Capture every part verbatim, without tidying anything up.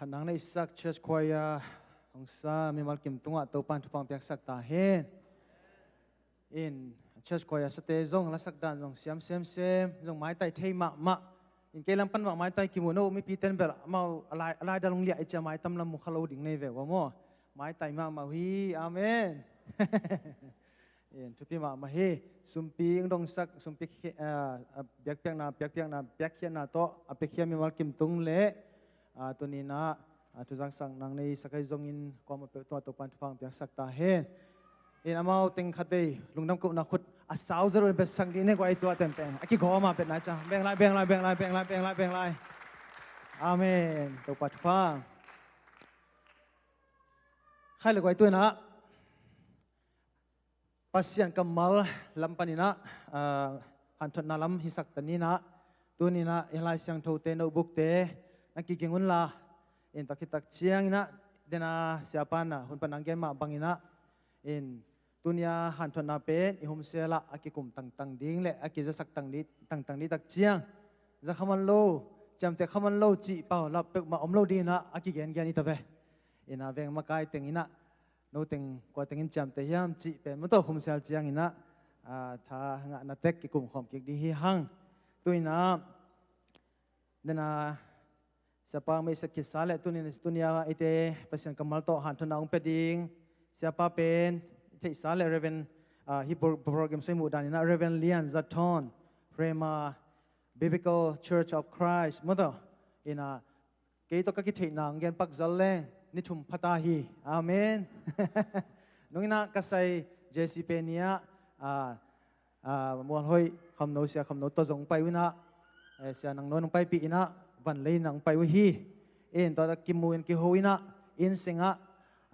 Phatnang na i sak church choir hong sa mimal kim tungah Topan thupha piaksak ta hen. In church choir sate zong lasak dan zong siam semsem zong maitai thei mahmah. In kei lam pan mah maitai kimu no mipi ten bel amau a lai, a lai dal hong liah i cia maitam lam mu kha lo ding nei ve ua maw. Maitai mahmah uh hi. Amen. In thupi mahmah hi. Sumpi ing dongsak sumpi khi- ah, ah, biakpiakna biakpiakna biakkhiatna tawh a piakhia mimal kim tung le ah, tuninah ah, thuzaksak nang nei sakai zongin kuama peuh tuah Topan thupha piaksak ta hen. In amau teng khat vei lungdam kohna khut a sau zaru in betsak dih ne guai tuah tenten a kigawma betna ca beng lai beng lai beng lai beng lai beng lai beng lai. Amen. Topa thupha. Khai le guai tuinah Pasian kammal lam paninah ah, hanthotna lam hisak taninah tuninah i Lai Siangthote notebookte na kiging unla in takhitak cianginah dena siapanah hun panang gen mah banginah in tunia hanthotna pen i humselah a kikum tangtang ding le a kizasak tangdih tangtang dih tak ciang za khaman lo ciamteh khaman lo cih pau lap peuhmah om lo dinginah a kigengen i ta ve. Inah veng makai tenginah no teng kua tengin ciamteh hiam cih pen mawtaw humsial cianginah ah, tha ngah na tek kikum khawm kik ding hi hang. Tuinah dena siapa meiset khitsa le tunin tunia ite Pasian kammal tawh hanthotna hong pia ding siapa pen theihsa le Reverend ah, hi program soi muh daninah Reverend Lian Zathon Rema Biblical Church of Christ mawtaw inah kei tawh ka kitheihna ang gen pakzal leng ni thum phata hi. Amen. Nunginah ka sai J C Penia ah, ah, mualhoih khamno sia khamno tawh zong pai unah eh, sia nang nawn hong paipih inah van lei nang pai uh hi. In tawh kimu in kiho inah inn sengah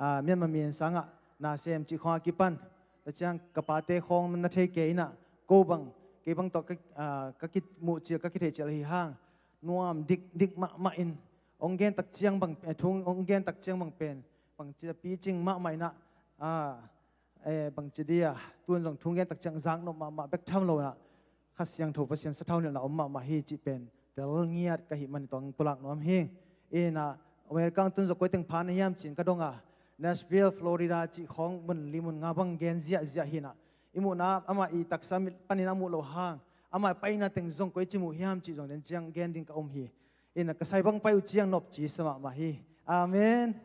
ah, Myanmar mi in sangah na sem cih khawngah kipan ta ciang ka pate khawng na thei ke inah ko bang kei bang tawh ka, ah, ka kimuh cial ka kitheih cial ahi hang nuam dikdik mahmah in hong gen tak ciang bang eh, thung hong gen tak ciang bang pen bang cia picing mahmah inah ah, eh, bang ci dia tun zong thung gen tak ciang zaknop mahmah bek tham lo inah Kha Siangtho Pasian sathau nilhna om mahmah hi cih pen tel ngiat ka hih mani tawng pulak nuam hi. Inah America ang tun zong koi teng phan na hiam cin ka dong a Nashville Florida cih khawng mun li mun nga bang gen ziahziah hinah i muhna amah i taksa panin a muh lo hang amah paina teng zong koi ci muh hiam cih zong den ciang gen ding ka om hi. Inah ka sai bang pai uh ciang nop ci sa mahmah hi. Amen.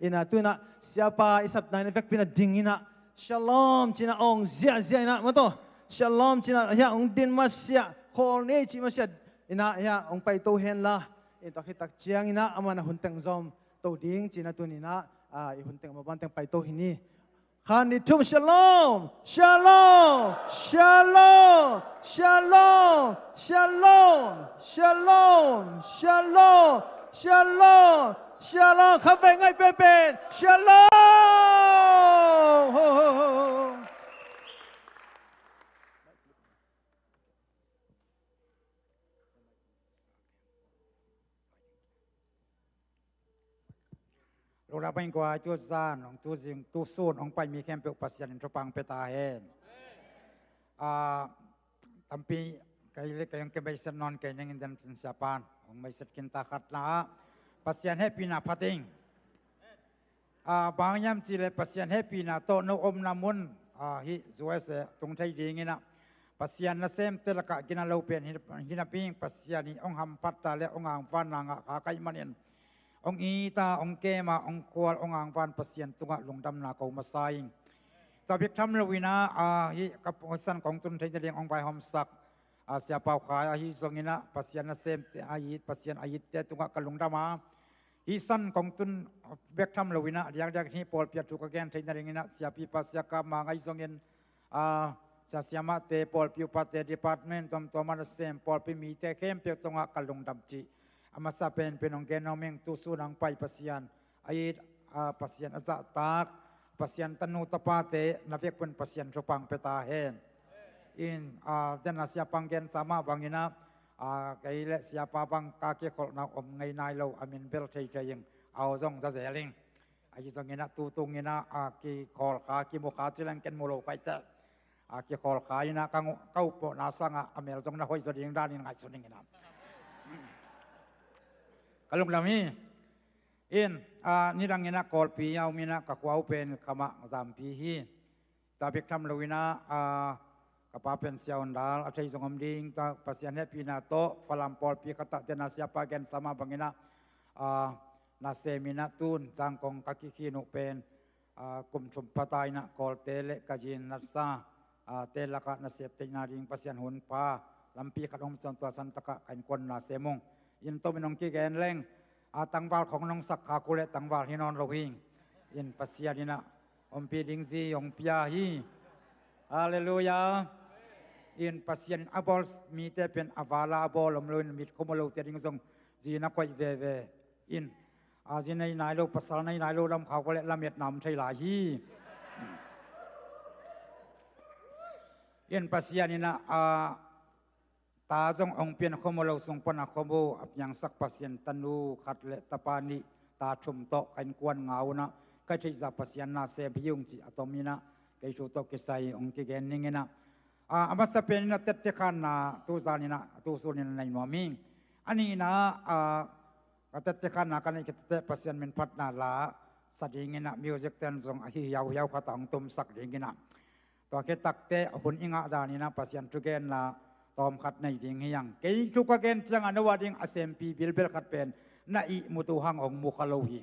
Inah tu inah siapa i sapna in a vekpi inah ding inah shalom ci inah ong ziahziah inah maw taw shalom ci inah hiah ong din masiah khawl nei cih masiah inah hiah ong paito henla. Inah tua khit tak ciang inah amah na hun teng zom to ding ci inah tu inah i hun teng maban teng paito hi ni. Khan ni thum shalom, shalom, shalom, shalom, shalom, shalom, shalom, shalom, shalom. Kha vei ngaih penpen shalom. Ho, ho, ho, ho. Lungdam ing kua, tu zan hong tu zing tu sun hong pai mi khempeuh Pasian in thupha pia ta hen. Ah, tampi kei le kei hong kei meiset nawn kei ning in den sin siapan hong meiset khin ta khatna ah Pasian hehpihna phating. Ah, bang hiam cih leh Pasian hehpihna tawh no omna mun ah hih U S A tung thei ding inah Pasian nasemte lakah gina lo pen hi, hi napi ing Pasian in hong hamphat ta le hong angvanna ngah kha ka hih manin hong it a, hong kem a, hong khual, hong angvan Pasian tungah lungdamna ko masa ing. Tua bek tham lo inah ah hih ka pusan kong tun thei nading hong vaihawmsak ah Sia Pau Khai ahi zong inah Pasian nasemte a it, Pasian a itte tungah ka lungdam a, hih san kong tun bek tham lo inah diakdiak hih pawlpi a thu ka gen thei nading inah siapipa Sia Kap Mang ahi zongin ah sia siamahte, pawlpi upate, department tuamtuam a nasem pawlpi mite khempeuh tungah ka lungdam cih a masa penpen hong gen nuam ing. Tu sun hong pai Pasian a it, ah, Pasian a zahtak, Pasian tanu tapate na vekpi un Pasian thupha pia ta hen. In ah dena siapa hong gen sa mah bang inah ah kei le siapa bang ka kikholhna om ngei nai lo a min bel thei thei ing, a aw zong za zel ing. Ahi zong inah tu tung inah ah kikhawl kha kimu kha ci leng ken mu lo kai teh. Ah, kikhawl kha inah ka ngawh ka up mawhna sangah a mel zong na hoih zaw ding danin ngaihsun ing inah ka lungdam hi. In, ah, nidang inah Kawlpi a om inah ka khua uh pen Khamah Zampi hi. Tua bek tham lo inah, ah, ka pa pen Sia Hun Dal a thei zong om ding, tua Pasian hehpihna tawh Falam pawlpi khatah tena siapa gensa mah bang inah, ah, nasem inah tun Zangkong ka kikhin uh pen, ah, kum thum pha ta inah Kawlte le ka zi in natsa, ah, te lakah nasep theihna ding Pasian hun pha lampi khat om ciang tua san takah ka innkuan nasem ung. In tomin hong kigen leng, ah, tangval khong nong sak khak uh leh tangval hi nawn lo hi. In Pasian inah ompih ding zi hong pia hi. Halleluiah. In Pasian in a bawl mite pen a vala a bawl om lo in mit khum a lote ding zong zi na koih veve. In, a, zi nei nai lo, pasal nei nai lo lam khak uh leh lametna om thei lai hi. In Pasian inah, a, ta zong hong pian khom uh lo, sung pana khom uh a piangsak Pasian tanu khat le tapa nih, ta thum tawh ka innkuan nga uh inah, ka theihzah Pasian nasem hi ung cih a tom inah kei thu tawh kisai hong kigen ning inah, a, a masa pen inah tette khanna, tuzan inah, tusun inah nei nuam hi. A nihna, a, ka tette khanna ka neih khit teh Pasian min phatna la sa ding inah music ten zong a hi hiauhiau khat a hong tumsak ding inah, tua khit takteh hun i ngah dan inah Pasian thugenna tawm khat nei ding hi hang. Kei thu ka gen ciangah no a ding a sempi bilbel khat pen na ihmut uh hang hong mu kha lo hi.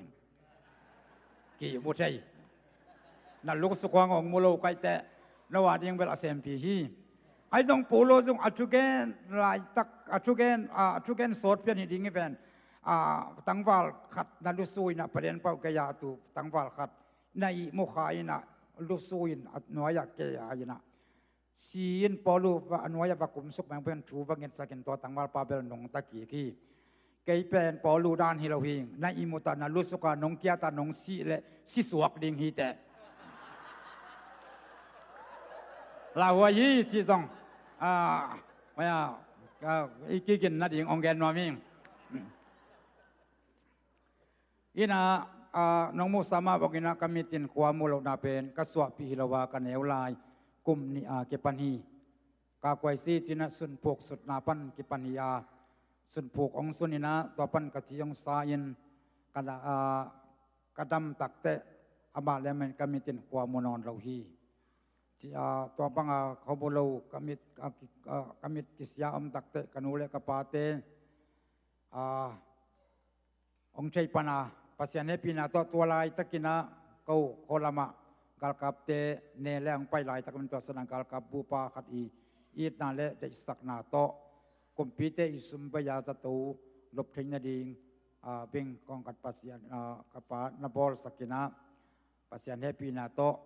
Ki ihmu thei. Na luksuk uh hang hong mu lo kaih teh no a ding bel a sempi hi. Ahi zong Paulo zong a thugen laitak, a thugen, a, a thugen sawt pian hi ding hi ven. A, tangval khat na lusu inah paden pauh kei a tu tangval khat na ihmu kha inah lusu in a nuai-ah kei a inah si in Paulo va a nuai-ah va kumsuk meng pen thu va ngetsak in tua tangvalpa bel nungta kik hi. Kei pen Paulo dan hi lo hi. Na ihmut a na lusuk a nong kiat a nong sih leh sisuak ding hi teh. Lauhuai hi cih zong, a, maya, a, i kikin nading hong gen nuam hi. Inah, a, nong muhsa mah bang inah ka mit in khua mu lohna pen ka suahpih hi lo a, ka neu lai kum nih a kipan hi. Ka kuaisi cinah sunphuk sutna pan kipan hi a, sunphuk hong sun inah tua pan ka ci hong sa in, ka da-, a, ka dam takteh amah le amah in ka mit in khua mu nawn lo hi. Ci a, tua banga khua mu lo ka mit, a, ki-, a, ka mit kisia om takteh ka nu le ka pate, a, hong thei pana Pasian hehpihna tawh tua laitakinah ko khualamah galkapte ne le hong pai laitak min tua sanah galkap bupa khat i itna le deihsakna tawh kumpite i sum bei-a zato lop thei nading, a, bing kong khat Pasian, a, ka pa na bawlsakinah Pasian hehpihna tawh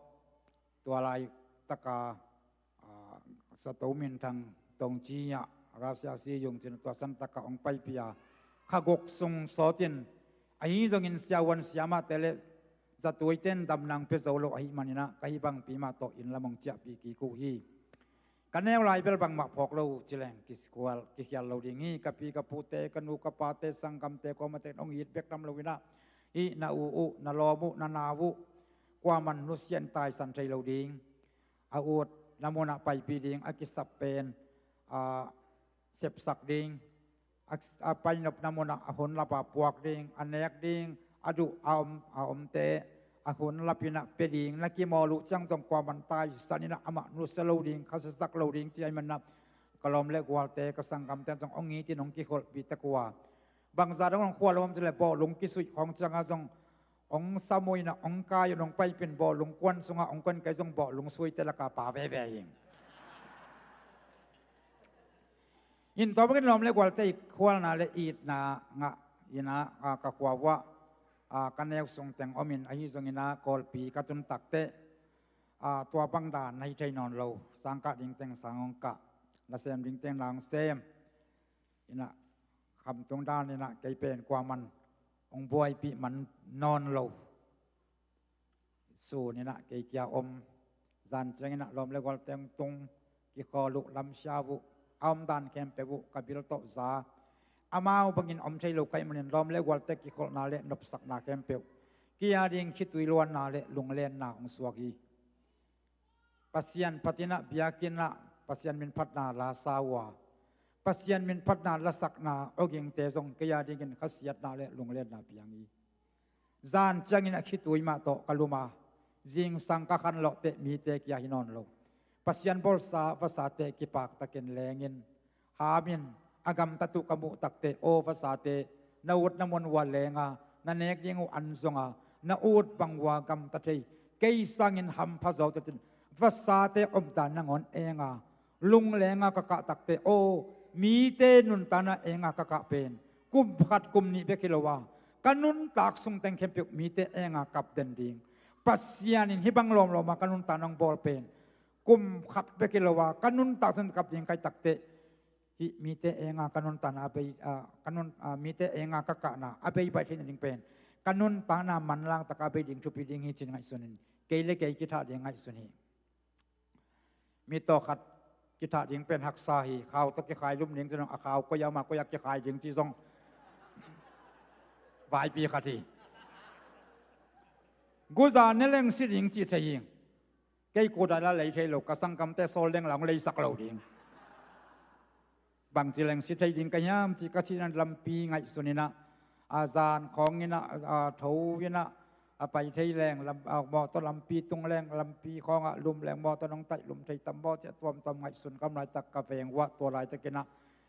tua laitaka, a, zato minthang tongci ah Russia si yung cin tua santaka hong paipih a, kha guk sung sawtin, ahi zongin siavuan siamahte le zatuaiten damna hong pia zo lo ahih maninah ka hih bangpi mah tawh inn lam hong ciahpih kik uh hi. Ka neu lai bel bangmah phawk lo cileng kikhial, kikhial lo ding hi. Ka pi ka pute, ka nu ka pate, sanggamte, kuamate hong it bek tam lo inah, hih na u uh, na lawm uh, na nau uh kuaman nusia in taisan thei lo ding. A utna munah paipih ding, a kisap pen, a, sepsak ding, a, a painopna munah a hun lapa puak ding, a nek ding, a duh a om, a omte a hun lapinah pia ding, na kimawl uh ciang zong kuaman taisan inah amah nusia lo ding, khasiasak lo ding ci ahih maninah ka lawm le gualte, ka sanggamte zong hong itin hong kikholhpih tek uh a. Bangzah dong hong khua lo om cileh bawhlung kisuih khawng ciangah zong hong sam uh inah hong kai un hong paipin bawhlung kuan sungah hong kuan kei zong bawhlung suite laka pa veve hi. In tua bangin lawm le gualte i khualna le itna ngah inah, a, ka khua vuah, a, ka neu sung teng omin ahi zonginah Kawlpi ka tun takteh, a, tua bang dan na hi thei nawn lo. Sangkah ding teng sang hong kah, nasem ding teng na hong sem. Inah khamtung dan inah kei pen kuaman hong buaipih man nawn lo. Sun inah kei kia om, zan ciang inah lawm le gualte hong tung, kikhawl uh, lamsiau uh, a om dan khempeuh uh ka bil tawh za. Amau bangin om thei lo ka hih manin lawm le gualte kikholhna le nopsakna khempeuh, kei a ding khitui luanna le lunglenna hong suak hi. Pasian phatinah biakinnah Pasian minphatna la sa uh a, Pasian minphatna lasakna awgingte zong kei a dingin khasiatna le lunglenna piang hi. Zan ciangin a khitui mah tawh ka lum a, zingsang ka khanlawh teh mite kia hi nawn lo. Pasian bawlsa vasate kipaktakin lengin, hamin, a gamtat uh ka muh takteh, aw vasate, na ut na muan uh a leng a, na nek ding uh an zong a, na ut bang uh a gamta thei, kei sangin hampha zaw tetin, vasate omta nangawn eng a, lunglenga ka kah takteh, aw, mite nuntakna enga ka kah pen kum khat kum nih bek hi lo a, ka nuntak sung teng khempeuh mite enga kap den ding. Pasian in hih bang lawmlawma ka nuntakna hong bawl pen kum khat bek hi lo a, ka nuntak sung kap ding ka hih takteh, hih mite enga ka nuntakna a bei, a, ka nun, a, mite enga ka kahna a bei baih theihna ding pen ka nuntakna manlang taka a bei ding thupi ding hi, ci-in ngaihsun in, kei le kei kithah ding ngaihsun hi. Mi tawh khat kithah ding pen haksa hi. Khau tawh kikhai lum ding ci zong, a khau koi a, ama koi a kikhai ding ci zong vaipi khat hi. Guza ne leng si ding ci thei hi. Kei kudai la lei thei lo, ka sanggamte sawl deng la hong leisak lo ding. Bangci leng si thei ding ka hiam cih ka cihna lampi ngaihsun in ah, a zan khawng in ah, a tho in ah, a pai thei leng, lam, a mawtaw lampi tung leng, lampi khawngah lum leng, mawtaw nong taih lum thei tam maw cih a tuamtuam ngaihsun kam laitak ka veng uah, tua laitakin ah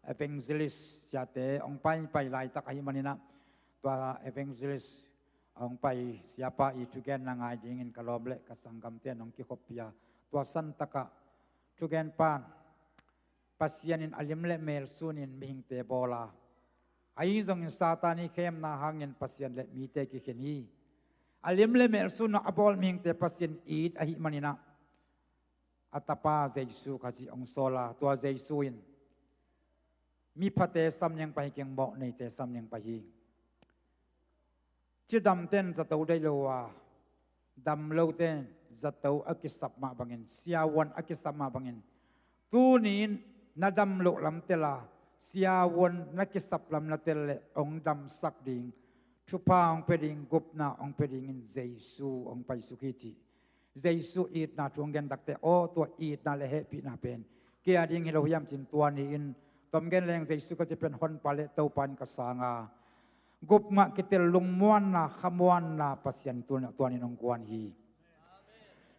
evangelist siate hong paipai laitak ahih manin ah, tua evangelist hong pai siapa i thugenna ngai dingin ka lawm le ka sanggamte in hong kikhoppi a, tua santakah thugen pan Pasian in a lim le mel sunin mihingte bawl a, ahi zongin Satan i khemna hangin Pasian le mite kikhen hi. A lim le mel sun a bawl mihingte Pasian it ahih manin ah, a tapa Jesu Khazih hong sawl a, tua Jesu in miphate sam ning pai hi keng, mawhneite sam ning pai hi. Cidamte in zato deih lo a, damlote in zato a kisap mah bangin, siavuan a kisap mah bangin, tuni-in na dam loh lam tel a, siavuan na kisap lam na tel leh hong damsak ding, thupha hong pia ding, gupna hong pia dingin Jesu hong paisuk hi, cih Jesu itna thu hong gen takteh, aw, tua itna le hehpihna pen kei a ding hi lo hiam cin, tua ni-in tom gen leng Jesu Khazih pen Honpa le Topa in ka sang a, gupngah kitel lungmuanna, khamuanna Pasian tua ni-in hong guan hi.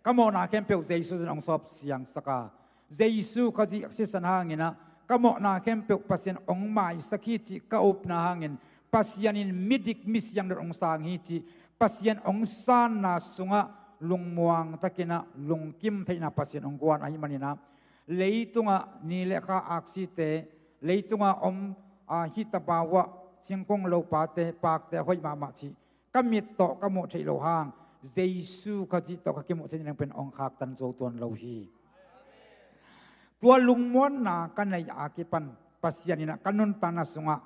Ka mawhna khempeuh Jesu in hong sawp siangsak a, Jesu Khazih sisan hangin ah ka mawhna khempeuh Pasian hong maisak hi cih ka upna hangin, Pasian in midik misiang dot hong sang hi cih, Pasian hong sanna sungah lungmuang takin ah lungkim theihna Pasian hong guan ahih manin ah, leitungah ni le kha aksite, leitungah om, a, hih tapa uah singkung lopate, pakte a hoih mahmah cih ka mit tawh ka muh theih loh hang, Jesu Khazih tawh ka kimuh theih nading pen hong khaktan zo tuan lo hi. Tua lungmuanna ka neih a kipan Pasian in ah ka nuntakna sungah,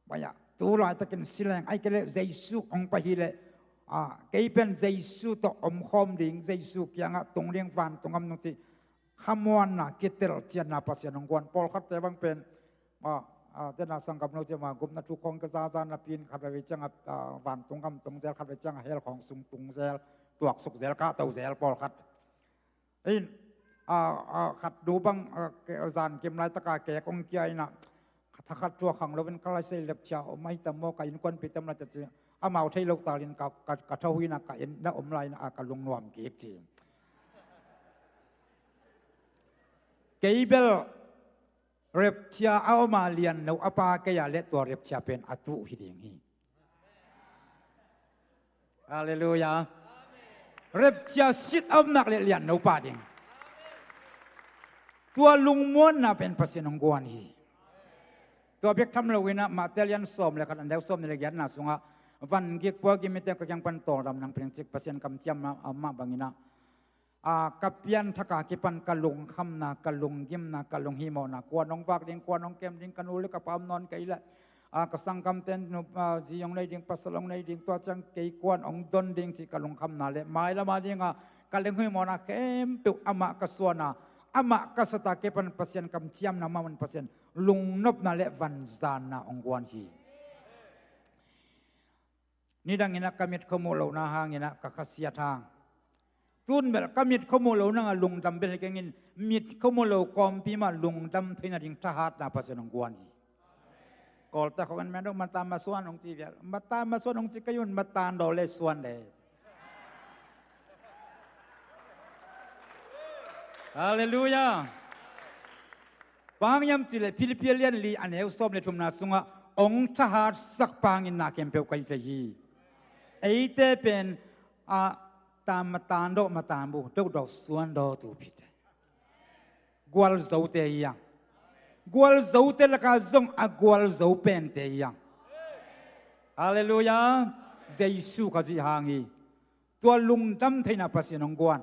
bai ah, tu laitakin si leng, ahih kei leh Jesu hong pai hi leh, a, kei pen Jesu tawh omkhawm ding, Jesu kiangah tung ding, vantung gam tung cih khamuanna, kitel cianna Pasian hong guan. Pawlkhatte bang pen, a, a, tena sanggam lo ciang a, gupna thu khawng ka zaza napi-in khatvei ciangah, a, vantung gam tung zel, khatvei ciangah hell khawng sung tung zel, tuaksuk zel, kahto zel pawlkhat. In, a, a, khat du bang, a, ke-, zan kim laitaka kek hong kia in ah, thakhat thu a khang loin ka laisei lepchia om ahi tam maw, ka innkuanpihte om lai ta ci, amau thei lo talin ka, ka, ka tho in ah, ka inn na om lai in ah, ka lungnuam kik ci. Kei bel repchia a om a lianno a pa kei a leh tua repchia pen a tuh hi ding hi. Halleluiah. Repchia sit a om nak leh lianno pa ding. Tua lungmuanna pen Pasian hong guan hi. Tua bek tham loin ah Mate lian sawm le khat, a neu sawmnih le giatna sungah, van gik pua gim mite ka kiang pan tawldam nang pia in cih Pasian kamciamna a om mah bangin ah, a, ka pianthak a kipan ka lungkhamna, ka lunggimna, ka lunghimawhna, kuan hong vak ding, kuan hong kem ding, ka nu le ka pa om nawn kei leh, a, ka sanggamte in nu, a, zi hong nei ding, pasal hong nei ding, tua ciang kei kuan hong don ding cih ka lungkhamna le mailam a dinga ka lunghimawhna khempeuh amah ka suan a, amah ka sat a kipan Pasian kamciamna, amah mun Pasian lungnopna le vanzanna hong guan hi. Nidangin ah ka mit khuamuh lohna hangin ah ka khasiat hang, tun bel ka mit khuamuh lohna ah lungdam bel hi keng in, mit khuamuh lo kawmpi mah lungdam theihna ding thahatna Pasian hong guan hi. Kawlte khong en mendo, mata masuan hong ci vial. Mata masuan hong ci kei un, mata daw le suan le. Halleluiah. Bang hang hiam cih leh Philippi lian li a neu sawm le thumna sungah hong thahatsak pa hangin na khempeuh ka hi thei hi. Eite pen a ta mata daw, mata bu daw daw suan daw tu pite. Gualzote hi hang. Gualzote lakah zong a gualzo pente hi hang. Halleluiah. Jesu ka zih hang hi. Tua lungdam theihna Pasian hong guan.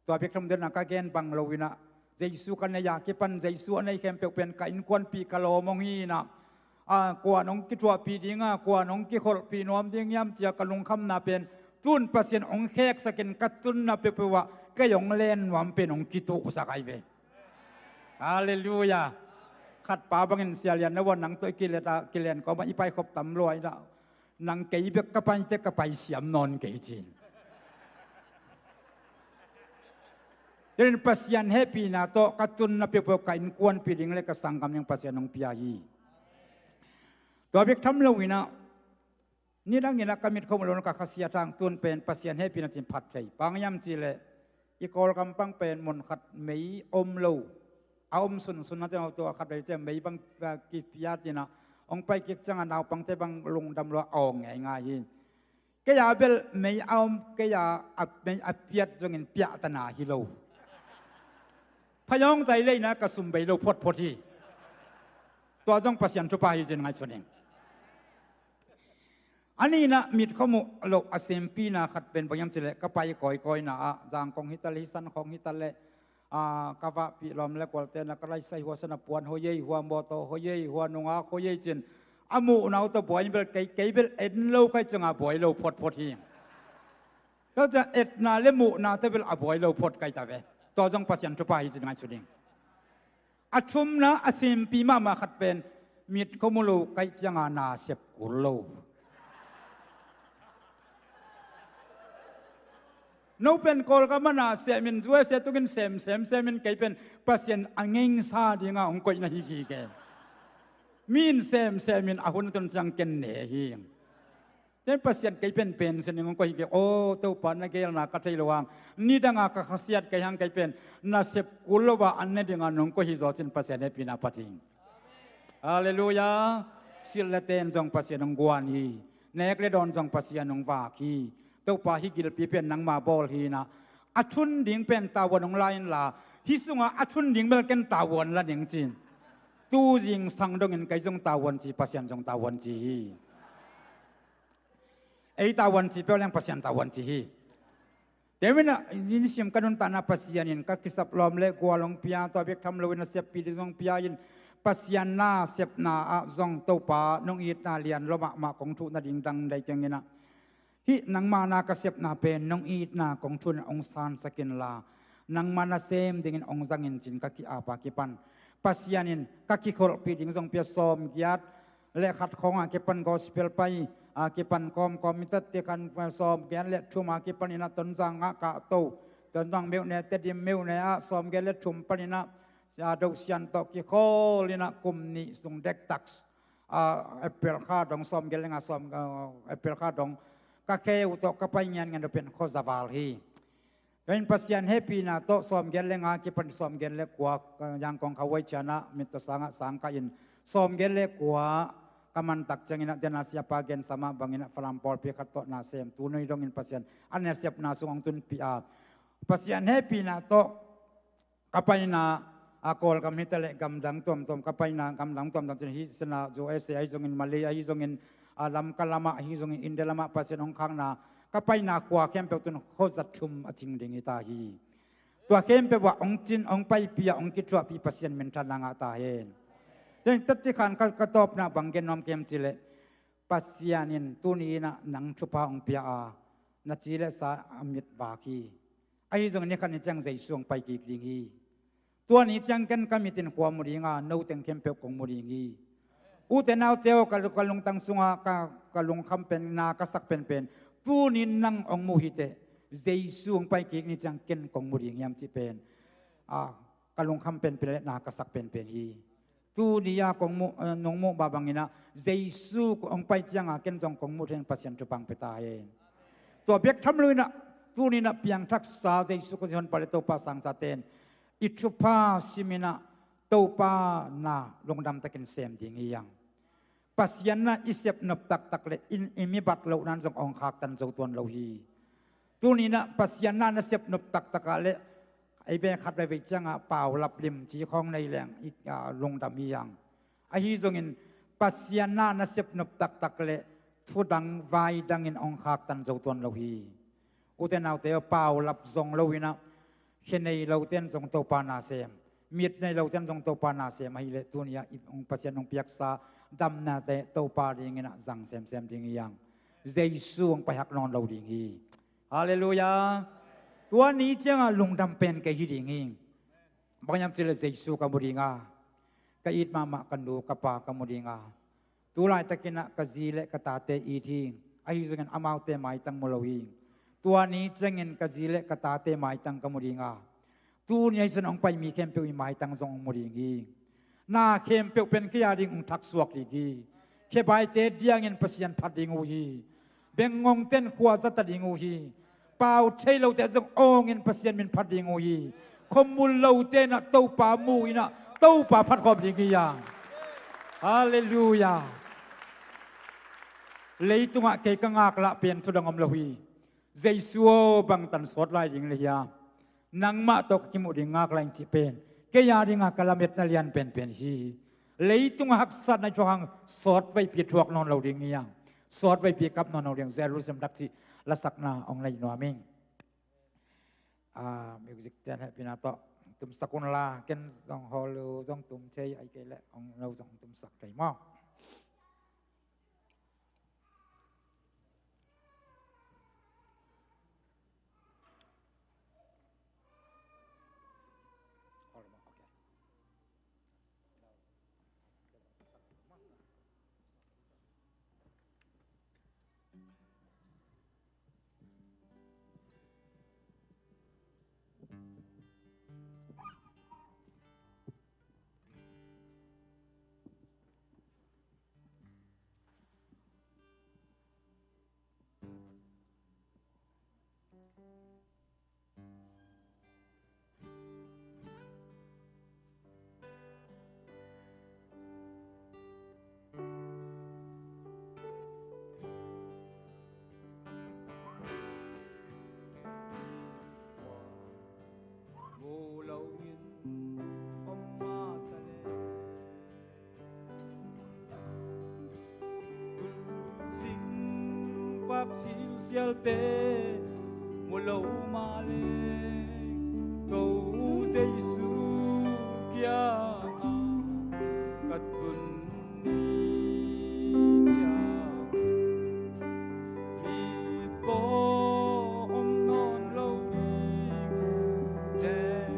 Tua bek tham deuh na ka gen bang lo inah, Jesu ka nei a kipan Jesu a nei khempeuh pen ka innkuanpih ka lawm hong hi inah, a, kuan hong kithuahpih ding a, kuan hong kikholhpih nuam ding hiam cia ka lungkhamna pen tun Pasian hong kheksakin ka tunna peuhpeuh ah kei hong len nuam pen hong kituhsak ahi ve. Halleluiah. Khat pa bangin sia lian na wan nang tawh i kilet a, kilen kawmah i paikhop tam lua inah, nang kei bek ka paite ka paisiam nawn kei cin. Tunin Pasian hehpihna tawh ka tunna peuhpeuh ka innkuanpih ding le ka sanggam ding Pasian hong pia hi. Tua bek tham lo inah, nidang inah ka mit khawm lo na ka khasiat hang tun pen Pasian hehpihna cin phat thei. Bang hiam cih leh i Kawlgam pang pen mun khat mei om lo. A om sunsun na teng tua khat vei ciang mei bang, a, kipiat inah hong pai kik ciangah naupangte bang lungdam lua a awng ngeingai hi. Kei a bel mei a om, kei a, a mei a piat zongin piahtana hi lo. Phayawng tai leina ka sum bei lo photphot hi. Tua zong Pasian thupha hi cin ngaihsun ing. A nihna mit khawm uh loh a sempihna khat pen bang hiam cih leh ka pai kawikawina ah Zangkong hi ta leh, Hisan khawng hi ta leh, a, ka vahpih lawm le kualte na ka laisai hua sana puan hoih ei, hua mawtaw hoih ei, hua nungak hoih ei cin a muhna uh tawh buai bel kei, kei bel en lo kai ciangah buai lo photphot hi. Tua ciang etna le muhna tawh bel a buai lo phot kai ta ve. Tua zong Pasian thupha hi cin ngaihsun ing. A thumna a simpi mahmah khat pen mit khawm uh lo kaih cianga na sep kul lo. No pen Kawlgam ah na semin, U S A tungin sem sem semin kei pen Pasian a ngeisa dinga hong koihna hi kike. Mi in sem semin a hun a tun ciang ken ne hi. Ten Pasian kei pen pension in hong koih hi kei. Aw Topa, na geelna ka thei lo hang, nidanga ka khasiat kei hang, kei pen na sep kul lo a an ne dinga nong koih hi zaw cin Pasian hehpihna phat hi. Halleluiah. Silh le ten zong Pasian hong guan hi. Nek le dawn zong Pasian hong vak hi. Topa, hih gilpi pen nangma bawl hi inah, a thun ding pen tavuan hong la inla, hih sungah a thun ding bel ken tavuan la ning cin. Tu zingsang dongin kei zong tavuan ci, Pasian zong tavuan ci hi. Ei tavuan ci peuh leng Pasian tavuan ci hi. Tua hi inah, nisim ka nuntakna Pasian in ka kisap lawm le gual hong pia, tua bek tham loin a seppih ding zong pia in, Pasian na sepna ah zong Topa nong itna lian lua mahmah kong thuh nading dang dai keng inah, hih nangma na ka sepna pen nong itna kong thuh in hong sansak inla, nangma nasem dingin hong zang in cin ka ki-ap a kipan Pasian in ka kikholhpih ding zong pia. Sawmgiat le khat khawng a kipan gospel pai a kipan kawmkawm i tat tikhan, sawmgiat le thum a kipan inah Tonzang ah kahto, Tonzang meuhne, Tedim meuhne ah sawmgiat le thum pan inah, a, Dosian tawh kikhawl inah kum nih sung dektak, a, April kha dong sawmgiat le nga sawm, a, April kha dong ka kheu tawh ka pai ngianngian uh pen khuazaval hi. Tua in Pasian hehpihna tawh sawmgiat le nga kipan sawmgiat le kua, a, Yangon khahuai cianah mittawsangah sang kah in sawmgiat le kua ka mantak cianginah dena siapa gensamah banginah Falam pawlpi khat tawh nasem tu noi dongin Pasian a nasepna sung hong tunpih a, Pasian hehpihna tawh ka paina a Kawlgam hi ta leh gamdang tuamtuam ka paina gamdang tuamtuam cin hih sana U S A ahi zongin, Malay ahi zongin, a Lamka lamah ahi zongin, India lamah Pasian hong khakna ka paina khua khempeuh tun khuaza thum a cing ding hi ta hi. Tua khempeuh ah hong cin, hong paipih a, hong kithuahpih Pasian minthanna ngah ta hen. Tua in tatti khan ka, ka tawpna bang gen nuam kem cih leh, Pasian in tuni inah nang thupha hong pia a, na ci le sa a mit vak hi. Ahi zongin ni khat ni ciang Jesu hong pai kik ding hi. Tua ni ciang ken ka mit in khua mu ding a, no teng khempeuh kong mu ding hi. Ute naute aw, ka, ka lungtang sungah ka, ka lungkham pen, na ka sak penpen, tuni in nang hong mu hi teh, Jesu hong pai kik ni ciang ken kong mu ding hiam cih pen, a, ka lungkham penpen le na ka sak penpen hi. Tuni-a kong muh, eh, nong muh mah banginah Jesu hong pai cianga ken zong kong muh thei-in Pasian thupha pia ta hen. Tua bek tham loinah tuni-inah piangthaksa Jesu Khazih honpa le Topa sangsate'n i thupha siminah Topa na lungdamtakin sem ding hi hang. Pasian na i sepnop taktak le i, i mi bat lohna in zong hong khaktan zo tuan lo hi. Tuni-inah Pasian na na sepnop taktak ah le ei ve khat veivei ciangah paulap limci khawng nei leng i, a, lungdam hi hang. Ahi zongin Pasian na na sepnop taktak le thudang vaidangin hong khaktan zo tuan lo hi. Ute naute aw, paulap zong loinah khe nei lote'n zong Topa na sem, mit nei lote'n zong Topa na sem ahileh tuni-ah i hong Pasian hong piaksa damnate Topa dinginah zang semsem ding hi hang. Jesu hong paihak nawn lo ding hi. Halleluiah. Tua ni ciangah lungdam pen kei hi ding hi. Bang hiam cihleh Jesu ka mu ding a, ka it mahmah ka nu ka pa ka mu ding a, tu laitakinah ka zi le ka tate it hi. Ahi zongin amaute maitang mu lo hi. Tua ni ciangin ka zi le ka tate maitang ka mu ding a, tuni ahi zongin hong pai mi khempeuh i maitang zong hong mu ding hi. Na khempeuh pen kei a ding hong thaksuak ding hi. Khebaite diangin Pasian phat ding uh hi. Bengngongte'n khua zata ding uh hi. Pau thei lote zong awngin Pasian min phat ding uh hi. Khuamul lote'n ah Topa mu-in ah Topa phat khawm ding hi hang. Halleluiah. Leitungah kei ka ngaklah pen thudang om lo hi. Jesu aw, bangtan sawt lai ding le hia? Nangmah tawh ka kimuh ding ngak lai ing cih pen kei a dinga ka lametna lian penpen hi. Leitung a haksatna i thuak hang sawtveipi thuak nawn lo ding hi hang. Sawtveipi kap nawn lo ding. Jerusalem dak cih lasakna hong nei nuam ing. Ah, music ten hehpihna tawh tumsak unla, ken zong hall uh zong tum thei ahih kei leh hong lo zong tumsak thei maw? Tulzing pak silsialte mu lo mah leng, ko Jesu kiangah ka tun ni ciang, mi kawm nawn lo ding.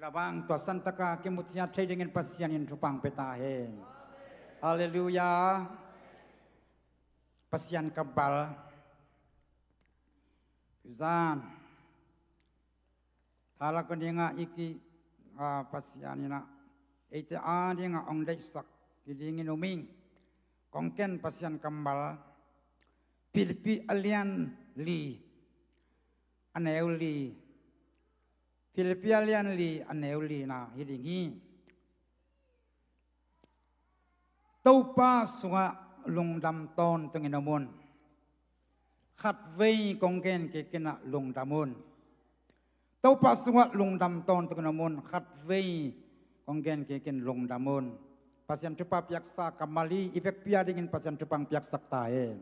Tua bang tua santaka kimuciat thei dingin Pasian in thupha pia ta hen. Halleluiah. Pasian kammal zan thalak dingah i ki, a, Pasian inah eite a dingah hong deihsak hi dingin um ing. Kong ken Pasian kammal Philippi a lian li, a neu li. Philippi a lian li, a neu lina hi ding hi. Topa sungah lungdam tawntungin om un. Khatvei kong gen kik inah lungdam un. Topa sungah lungdam tawntungin om un. Khatvei kong gen kik in lungdam un. Pasian thupha piaksa kammal hi, i vekpi a dingin Pasian thupha piaksak ta hen.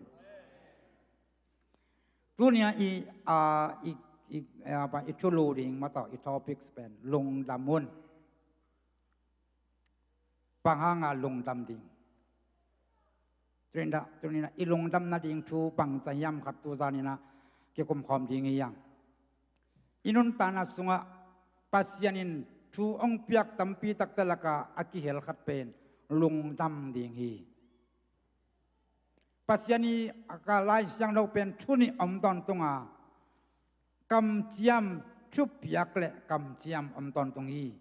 Tuni-a i, a, i, i, a, i thulu ding mah tawh i topics pen lungdam un. Bang hanga lungdam ding? Tuni-in ah, tuni-in ah i lungdam nading thu bangzah hiam khat tu zanin ah kikum khawm ding hi hang. I nuntakna sungah Pasian in thu hong piak tampi takte lakah a kihel khat pen lungdam ding hi. Pasian i a ka Lai Siangtho pen thu nih om tawntung a, kamciam, thupiak le kamciam om tawntung hi.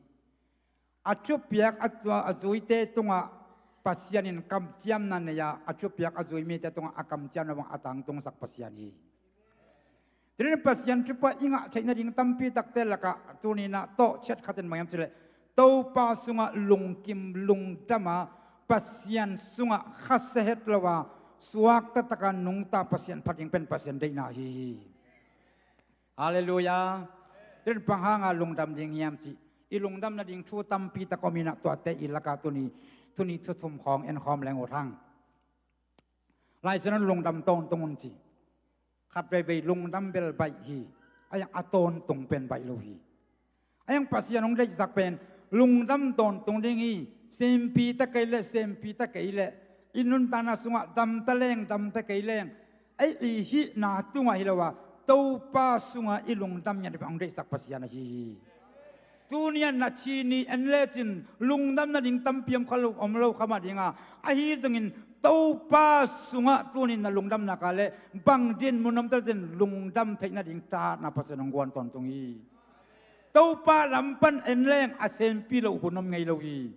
A thupiak a, a zuite tungah Pasian in kamciamna nei a, a thupiak a zui mite tungah a kamciamna bang a tangtungsak Pasian hi. Tuni-in Pasian thupha i ngah theih nading tampi takte lakah tuni-in ah tawh ciat khat in bang hiam cih leh Topa sungah lungkim lungdam a, Pasian sungah khasia het lo a, suakta taka nungta Pasian phat ding pen Pasian deihna ahi hi. Halleluiah. Tuni-in bang hanga lungdam ding hiam cih i lungdam nading thu tampi tak om in ah tuate i lakah tuni, tuni thu thum khawng en khawm leng ut hang. Lai Siangtho in lungdam tawntung un ci. Khat veivei lungdam bel baih hi. A hiang a tawntung pen baih lo hi. A hiang Pasian hong deihsak pen lungdam tawntung ding hi. Sempi ta kei leh, sempi ta kei leh, i nuntakna sungah dam ta leng, dam ta kei leng, ei i hihna tungah hi lo a, Topa sungah i lungdam ngiat ding pen hong deihsak Pasian ahi hi. Tuni-a na thi ni en lecin lungdam nading tampi om kha lo, om lo kha mah ding a, ahi zongin Topa sungah tuni-in na lungdam nak leh bang dinmun om ta lecin lungdam theih nading tahatna Pasian hong guan tawntung hi. Topa lam pan en leng a sempi loh hun om ngei lo hi.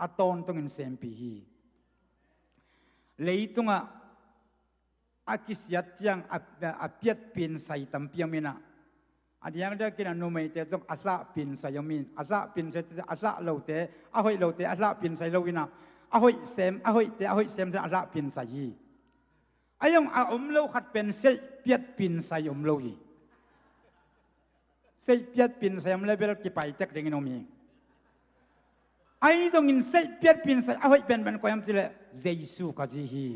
A tawntungin sempi hi. Leitungah a kisiat ciang a, a piatpin sai tampi om in ah, a diakdiakin a numeite zong a hlahpin sai om in, a hlahpin sai, a hlah lote, a hoih lote a hlahpin sai lo in ah, a hoih sem, a hoihte a hoih semsem a hlahpin sai hi. A hiang a om lo khat pen seih piatpin sai om lo hi. Seih piatpin sai om leh bel kipai tek dingin om hi. Ahi zongin seih piatpin sai a hoih penpen koi hiam cih leh Jesu Khazih hi.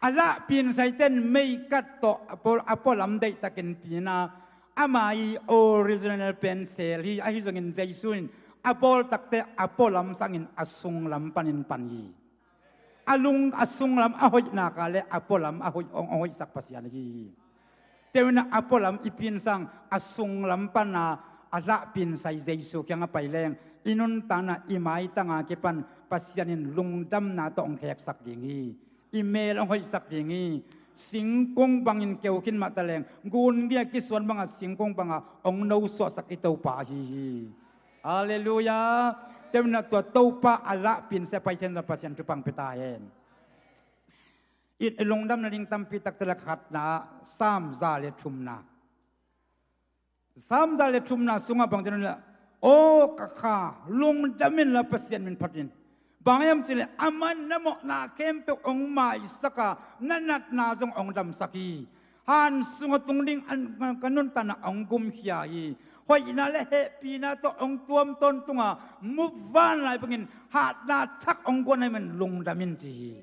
A hlahpin saite'n meikat tawh a pualam, a pualam deihtakin pin a, ama i original pen sel hi. Ahi zongin Jesu in a bawltakte a pualam sangin a sunglam panin pan hi. A lung, a sunglam a hoih nak leh a pualam a hoih, hong, hong hoihsak Pasian ahi hi. Tuni-in ah a pualam i pinsang a sunglam pan a, a hlahpin sai Jesu kiangah pai leng i nuntakna, i maitang a kipan Pasian in lungdamna tawh hong kheksak ding hi. I mel hong hoihsak ding hi. Singkung bangin keu khin mah ta leng, gungi a kisuan banga singkung banga hong nosuahsak i Topa ahi hi. Halleluiah. Tuni-in ah tua Topa a hlahpin sai a pai thei nading Pasian thupha pia ta hen. I, i lungdam nading tampi takte lak khatna, Sam za le thumna. Sam za le thumna sungah bang ci hiam cih leh, aw ka kha, lungdam inla Pasian min phat in. Bang hiam cih leh aman na mawhna khempeuh hong maisak a, na natna zong hong damsak hi. Han sungah tung ding an, ka nuntakna hong gumkhia hi. Hoihna le hehpihna tawh hong tuam tawntung a, mup van lai bangin hatna thak hong guan ahih manin lungdam in ci hi.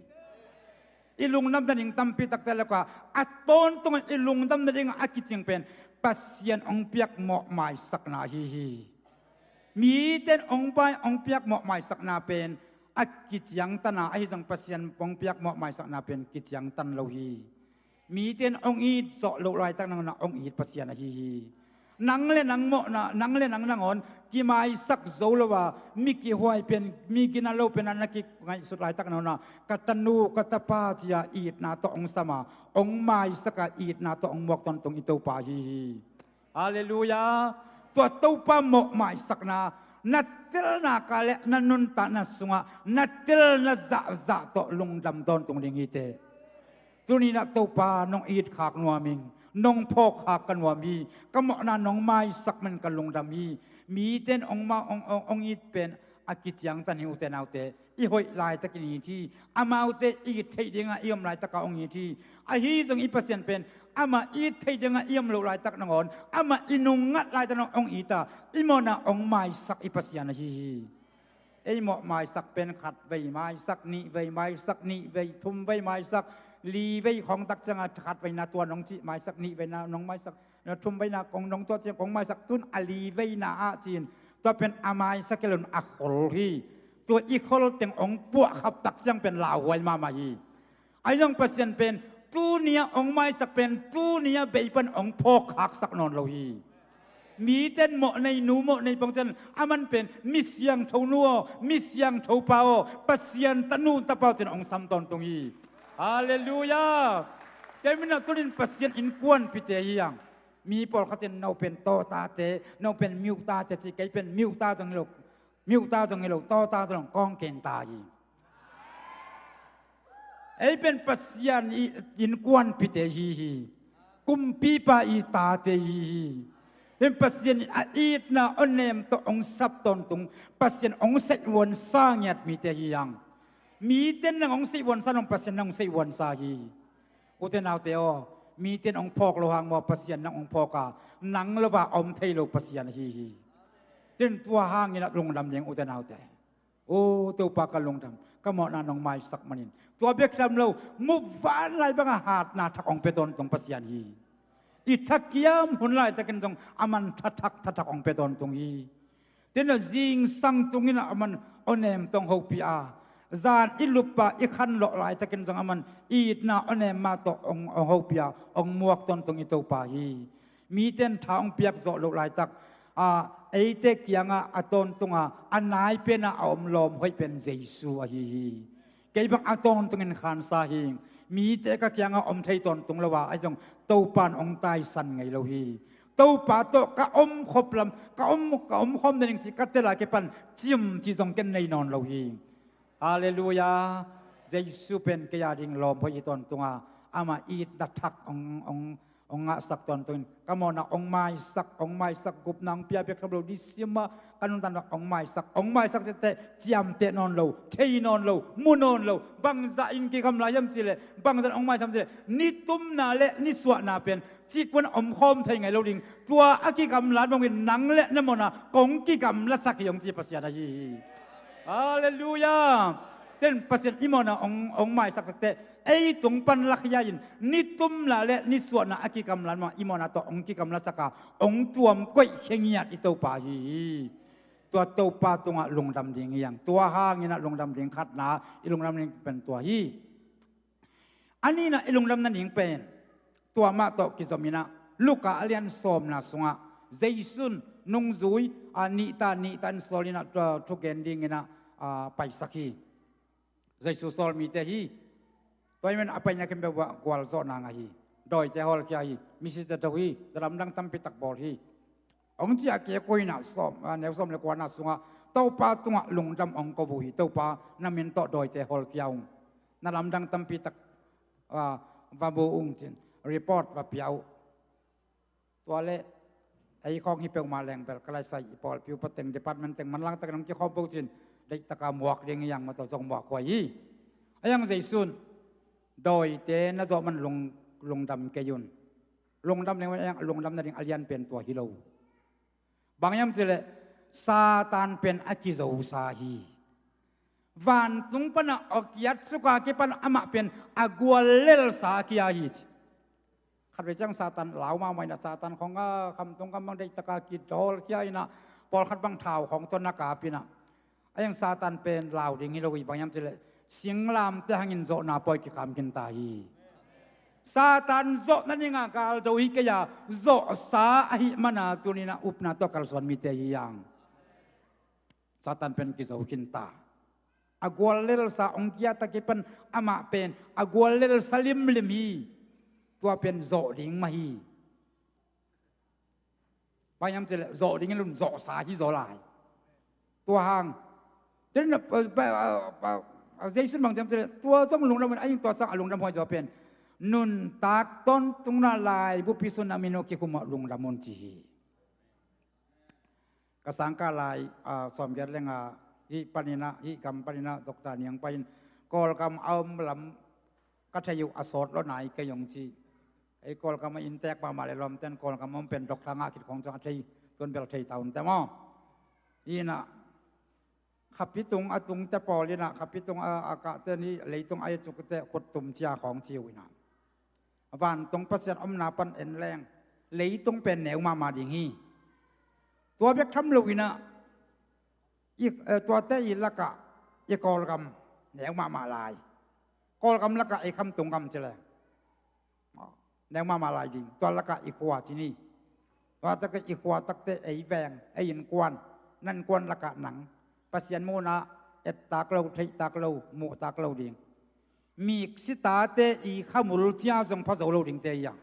I lungdam nading tampi takte lakah a tawntung i lungdam nading a kicing pen Pasian hong piak mawhmaisakna ahi hi. Mite in hong pai hong piak mawhmaisakna pen a kiciangtan a, ahi zong Pasian hong piak mawhmaisakna pen kiciangtan lo hi. Mite in hong it zawh loh laitak nangawn ah hong it Pasian ahi hi. Nang le nang mawhna, nang le nang nangawn kimaisak zo lo a, mi kihuai pen, mi gina lo pen a na kingaihsut laitak nangawn ah, ka tanu, ka tapa ci-a itna tawh hong sam a, hong maisak a, itna tawh hong muak tawntung i Topa ahi hi. Halleluiah. Tua Topa mawh maisakna, na telna ka le na nuntakna sungah na telna zahzah tawh lungdam tawntung ding hi teh. Tuni-in ah Topa nong it khak nuam ing, nong phawk khak ka nuam hi, ka mawhna nong maisak man ka lungdam hi. Mite in hong ma-, hong, hong, hong it pen a kiciangtan hi, ute naute. I hoih laitakin it hi. Amaute it theih dingah i om laitakah hong it hi. Ahi zong i Pasian pen amah it theih dingah i om loh laitak nangawn, amah i nungngat laitak nangawn hong it a, i mawhna hong maisak i Pasian ahi hi. Ei mawh maisak pen khat vei maisak, nih vei maisak, nih vei, thum vei maisak, li vei khawng tak ciangah khat veina tua nong cih maisak, nih veina nong maisak, thum veina kong nong tua ciang kong maisak, tun a li veina ah ci-in tua pen a maisak kei lo-in a khol hi. Tua i khol teng hong puah khap tak ciang pen lauhuai mahmah hi. Ahi zong Pasian pen tuni-ah hong maisak pen tuni-ah bei pan hong phawk khaksak nawn lo hi. Mite in mawh nei nu, mawh nei pong ciang aman pen mi siangtho nu aw, mi siangtho pa aw, Pasian tanu tapa aw ci-in hong sam tawntung hi. Halleluiah. Kei min ah tuni-in Pasian innkuanpihte hi hang. Mi pawlkhat in no pen tawtate, no pen miutate ci, kei pen miuta zong hi lo, miuta zong hi lo, tawta zong kawng kenta hi. Ei pen Pasian i innkuanpihte hi hi. Kumpipa i tate hi hi. Pen Pasian in a itna awnem tawh hong sap tawntung, Pasian hong seihvuansa ngiat mite hi hang. Mite in nang hong seihvuansa, nang Pasian nang hong seihvuansa hi. Ute naute aw, mite in hong phawk loh hang maw, Pasian nang hong phawk a, nang lo-a om thei lo Pasian ahi hi. Tua hangin ah lungdam ding, ute naute. O Topa, ka lungdam, ka mawhna nong maisak manin. Tua bek tham lo, muvanlai banga hatna thak hong pia tawntung Pasian hi. I thakiam hun laitakin zong aman thathak thathak hong pia tawntung hi. Tua zingsang tungin ah aman awnem tawh hong hopih a, zan i lup a i khanlawh laitakin zong aman itna awnem mah tawh hong, hong hopih a, hong muak tawntung i Topa hi. Mite in tha hong piak zawh loh laitak a, eite kiangah a tawntung a, a nai pen a, a om lawm hoih pen Jesu ahi hi. Kei bang a tawntungin khansa hi. Mite ka kiangah om thei tawntung lo a, ahi zong Topa in hong taisan ngei lo hi. Topa tawh ka om khop lam, ka om, ka om khawm nading cih ka tel a kipan cimci zong ken nei nawn lo hi. Halleluiah. Jesu pen kei a ding lawm hoih hi tawntung a, amah itna thak hong, hong, hong ngahsak tawntung in, ka mawhna hong maisak, hong maisak, gupna hong pia bek tham lo, December ka nuntakna hong maisak, hong maisak ciangteh ciamteh nawn lo, thei nawn lo, mu nawn lo, bangzah in kigamla hiam cih leh, bangzah in hong maisak hiam cih leh, ni tumna le ni suahna pen cik pan om khawm thei ngei lo ding. Tua a kigamlat bangin nang le na mawhna kong kigamlasak hi hong ci Pasian ahi hi. Halleluiah. Tua Pasian i mawhna hong, hong maisak takteh, ei tung pan lakhia in, ni tumna le ni suahna a kigamlat bangin i mawhna tawh hong kigamlasak a, hong tuam koih khe ngiat i Topa ahi hi. Tua Topa tungah lungdam ding hi hang. Tua hangin ah lungdam ding khatna, i lungdam ding pen tua hi. A nihna i lungdam nading pen, tua mah tawh kizom in ah, Luka a lian sawmna sungah, Jesu in nungzui, a, nihta, nihta in sawl in ah, tua thugen dingin ah, a, paisak hi. Jesu sawl mite hi. Tua ahih manin a paina khempeuh ah gualzawhna ngah hi. Dawite hawlkhia hi. Misite do hi. Lamdang tampi tak bawl hi. Hong ciah kik uh in ah sawm, a, neu sawm le kuana sungah Topa tungah lungdam hong ko uh hi. Topa, na min tawh dawite hawlkhia ung. Na lamdang tampi tak, a, va mu ung ci-in report va pia uh. Tua leh ei khawng hi peuhmah leng bel ka laisai i pawlpi upa teng, department teng manlang takin hong kikhawm peuh ci-in deihtakin muak ding hi hang, mah tawh zong muak huai hi. Ahi hang Jesu in dawite na zawh man lung, lungdam kei un. Lungdam leng un, ahi hang lungdam nading a lian pen tua hi lo. Bang hiam cih leh Satan pen a kizosa hi. Vantung pan a kiat suk a kipan amah pen a guallelsa a kia hi ci. Khatvei ciang Satan lau mahmah in ah, Satan khawng a khamtung kham bang deihtakin kidawlkhia in ah, pawlkhat bang thau khawng tawh na kap in ah. Ahi hang Satan pen lau ding hi lo hi, bang hiam cih leh singlamteh hangin zawhna pawi kikham khinta hi. Satan zawhna dingah galdo hi kei a, zawhsa ahih mana tuninah upna tawh kalsuan mite hi hang. Satan pen kizo khinta. A guallelsa hong kiatak hi pan amah pen a guallelsa limlim hi. Tua pen zawh ding mah hi. Bang hiam cileh zawh dingin lun zawhsa hi zaw lai. Tua hang. Jesu in bang hiam cileh tua zong lungdam hun a ing tua sang a lungdam huai zaw pen nuntak tawntung na laibupi sung na min uh kikhum ah lungdam hun ci hi. Ka sangkah lai sawmgiat lenga hih paninah hih gam paninah Doctor Niang pai in Kawlgam a om lam ka thei uh a sawt lo nai kei hong ci. Ei Kawlgam a inntek mahmah le lawmten Kawlgam a om pen Doctor ngah khit khong cang a thei tun bel thei ta hun te maw? Inah khapi tung a tungte pawl inah khapi tung a kahte nih leitung a i cukte khuttum cia khawng ci uh inah vantung Pasian omna pan en leng leitung pen neu mahmah ding hi. Tua bek tham lo inah i tuate i lakah i Kawlgam neu mahmah lai. Kawlgam lakah ei khamtung gam ci le neu mahmah lai ding. Tua lakah i khua ci ni. Tua takah i khua takte ei veng ei innkuan nankuan lakah nang Pasian muhna ettak lo theihtak lo muhtak lo ding. Mik sitate i khamul cia zong pha zo lo dingte hi a.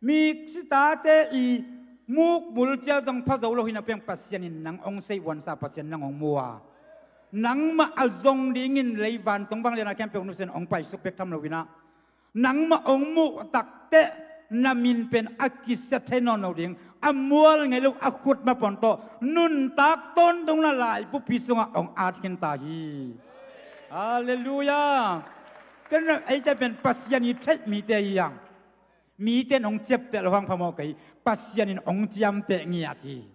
Mik sitate i mukmul cia zong pha zo lo hi na piang Pasian in nang hong sei uansa Pasian nang hong mu a. Nangmah a zong dingin lei vantung bang lianah khempeuh nusian hong paisuk bek tham lo inah nangmah hong muh takteh na min pen a kisia thei nawn lo ding a mual ngei lo a khut mapawn tawh nuntak tawntung na laibupi sungah hong at khinta hi. Halleluiah. Ken eite pen Pasian i theih mite hi hang. Mite in hong ciapteh lo hang phamawh kei Pasian in hong ciamteh ngiat hi.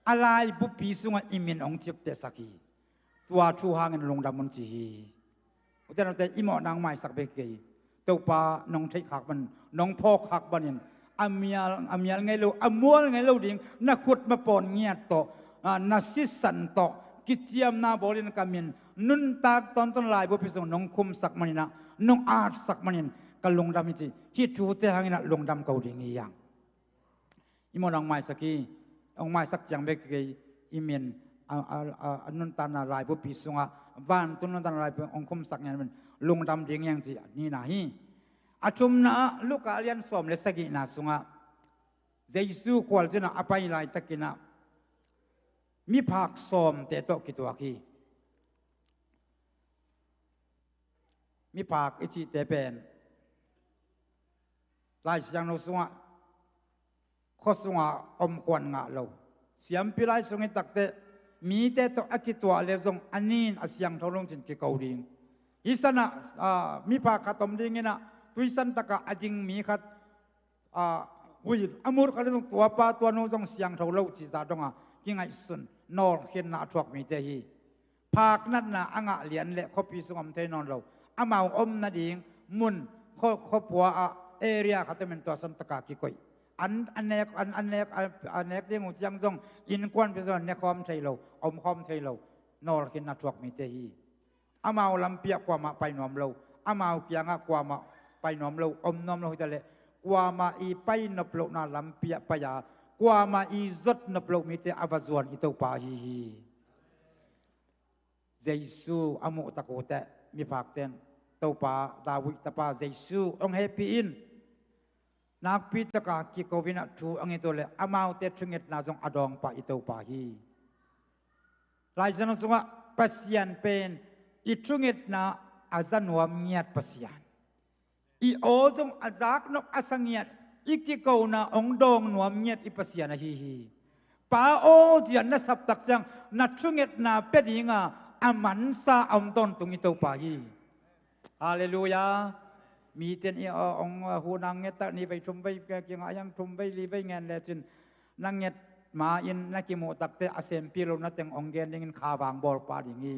A laibupi sungah i min hong ciaptehsak hi. Tua thu hangin lungdam un ci hi. Ute naute i mawhna hong maisak bek kei. Topa nong theih khak man nong phawk khak manin a mial, a mial ngei lo a mual ngei lo ding na khut mapawn ngiat tawh na sisan tawh kiciamna bawlin ka min nuntak tawntung laibupi sung nong khumsak maninah nong atsak manin ka lungdam hi ci. Hih thute hanginah lungdam ko ding hi hang. I mawhna hong maisak hi. Hong maisak ciang bek kei i min a nuntakna laibupi sungah vantung nuntakna laibupi hong khumsak ngiat min lungdam ding hi hang ci nina hi. A thumna ah Luka lian sawm le sagihna sungah Jesu khualzinah a pai laitakinah miphak sawmte tawh kituak hi. Miphak i cihte pen Lai Siangtho sungah khua sungah om khuan ngah lo. Siampi lai sung i takteh mite tawh a kituah le zong a nin a siangtho lungcin kiko ding. Hih sanah miphak khat om dinginah tuisan takah a ding mi khat hui a mut khat le zong tuapa tuanu zong siangtho lo cihzah donga kingaihsun nawlkhinna a thuak mite hi. Phaknatna a ngah lian le khuapi sung om thei nawn lo. Amau om nading mun khuapua ah area khat om in tua san taka kikoih. An a nek an a nek a nek ding uh ciang zong innkuanpi zong ne khawm thei lo, om khawm thei lo. Nawlkhinna thuak mite hi. Amau lampi ah kuamah pai nuam lo, amau kiangah kuamah pai nuam lo, om nuam lo hi taleh kuamah i pai nop lohna lampi ah pai a kuamah i zot nop loh mite a va zuan i Topa ahi hi. Jesu a muhtak uh teh miphakten Topa David tapa Jesu hong hehpih in nakpi taka kiko inah thu a nget uh le amaute thungetna zong a dawngpa i Topa hi. Lai Siangtho sungah Pasian pen i thungetna a za nuam ngiat Pasian. I aw zong a zaknop a sa ngiat i kikona hong dawng nuam ngiat i Pasian ahi hi. Pa aw zia na saptak ciang na thungetna pia dinga a mansa a om tawntung i Topa hi. Halleluiah. Miten i aw hong hunang ngetak ni vei thum vei kingah hiam thum vei li vei ngen lecin na nget ma-in na kimuhtakte a sempi lo na teng hong gen dingin kha vang bawlpa ding hi.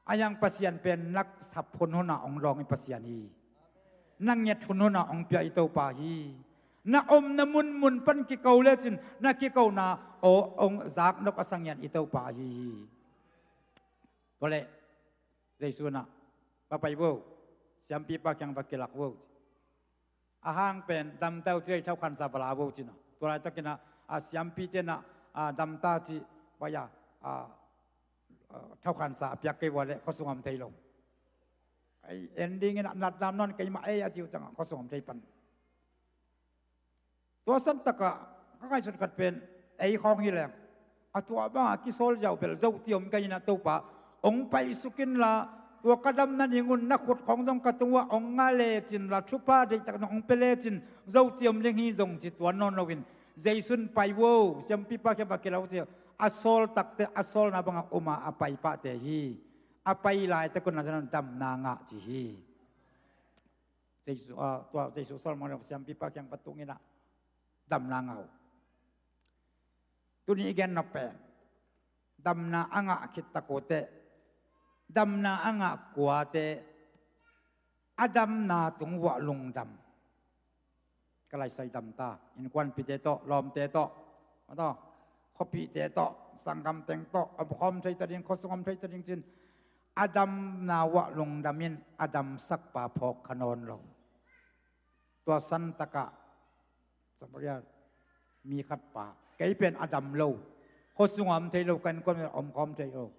A hiang Pasian pen na sap hunhunah hong dawng i Pasian hi. Na nget hunhunah hong pia i Topa hi. Na omna munmun pan kiko lecin na kikona aw hong zaknop a sa ngiat i Topa ahi hi. Tua leh Jesu in ah, va pai vo, siampipa kiang va kilak vo. A hang pen damta uh ci a, thokhansa va la vo ci-in ah. Tua laitakin ah a siampite in ah, a damta cih va ya, a, a, thokhansa a piak kei ua leh khuasung om thei lo. Ei, en dingin ah natna om nawn kei mah ei a ci uh ciangah khuasung om thei pan. Tua santakah ka ngaihsut khat pen ei khawng hi leng, a tua bangah kisawl ziau bel Zote om kei in ah Topa hong paisuk inla, tua ka dam nadingun na khut khawng zong ka tung uah hong nga lecin la, thupha deihtak zong hong pia lecin Zote om ding hi zong ci tuan nawn loin, Jesu in pai vo, siampipa kiang va kilak vo ci a, a sawl takte a sawlna bangah om a, a pai pahte hi. A pai laitak un a zan damna ngah ci hi. Jesu, ah, tua Jesu sawl mawk siampipa kiang va tung in ah damna ngah uh. Tuni i gen nop pen damna a ngah khit tak uh teh, damna a ngah kuate a damna tung uah lungdam. Ka laisai damta, innkuanpihte tawh, lawmte tawh, a tawh, khuapihte tawh, sanggam teng tawh, a khawm thei ta ding, khuasung om thei ta ding ci-in a damna uah lungdam in a damsakpa phawk kha nawn lo. Tua santakah Samaria mi khatpa, kei pen a dam lo, khuasung om thei lo, ka innkuan om khawm thei lo.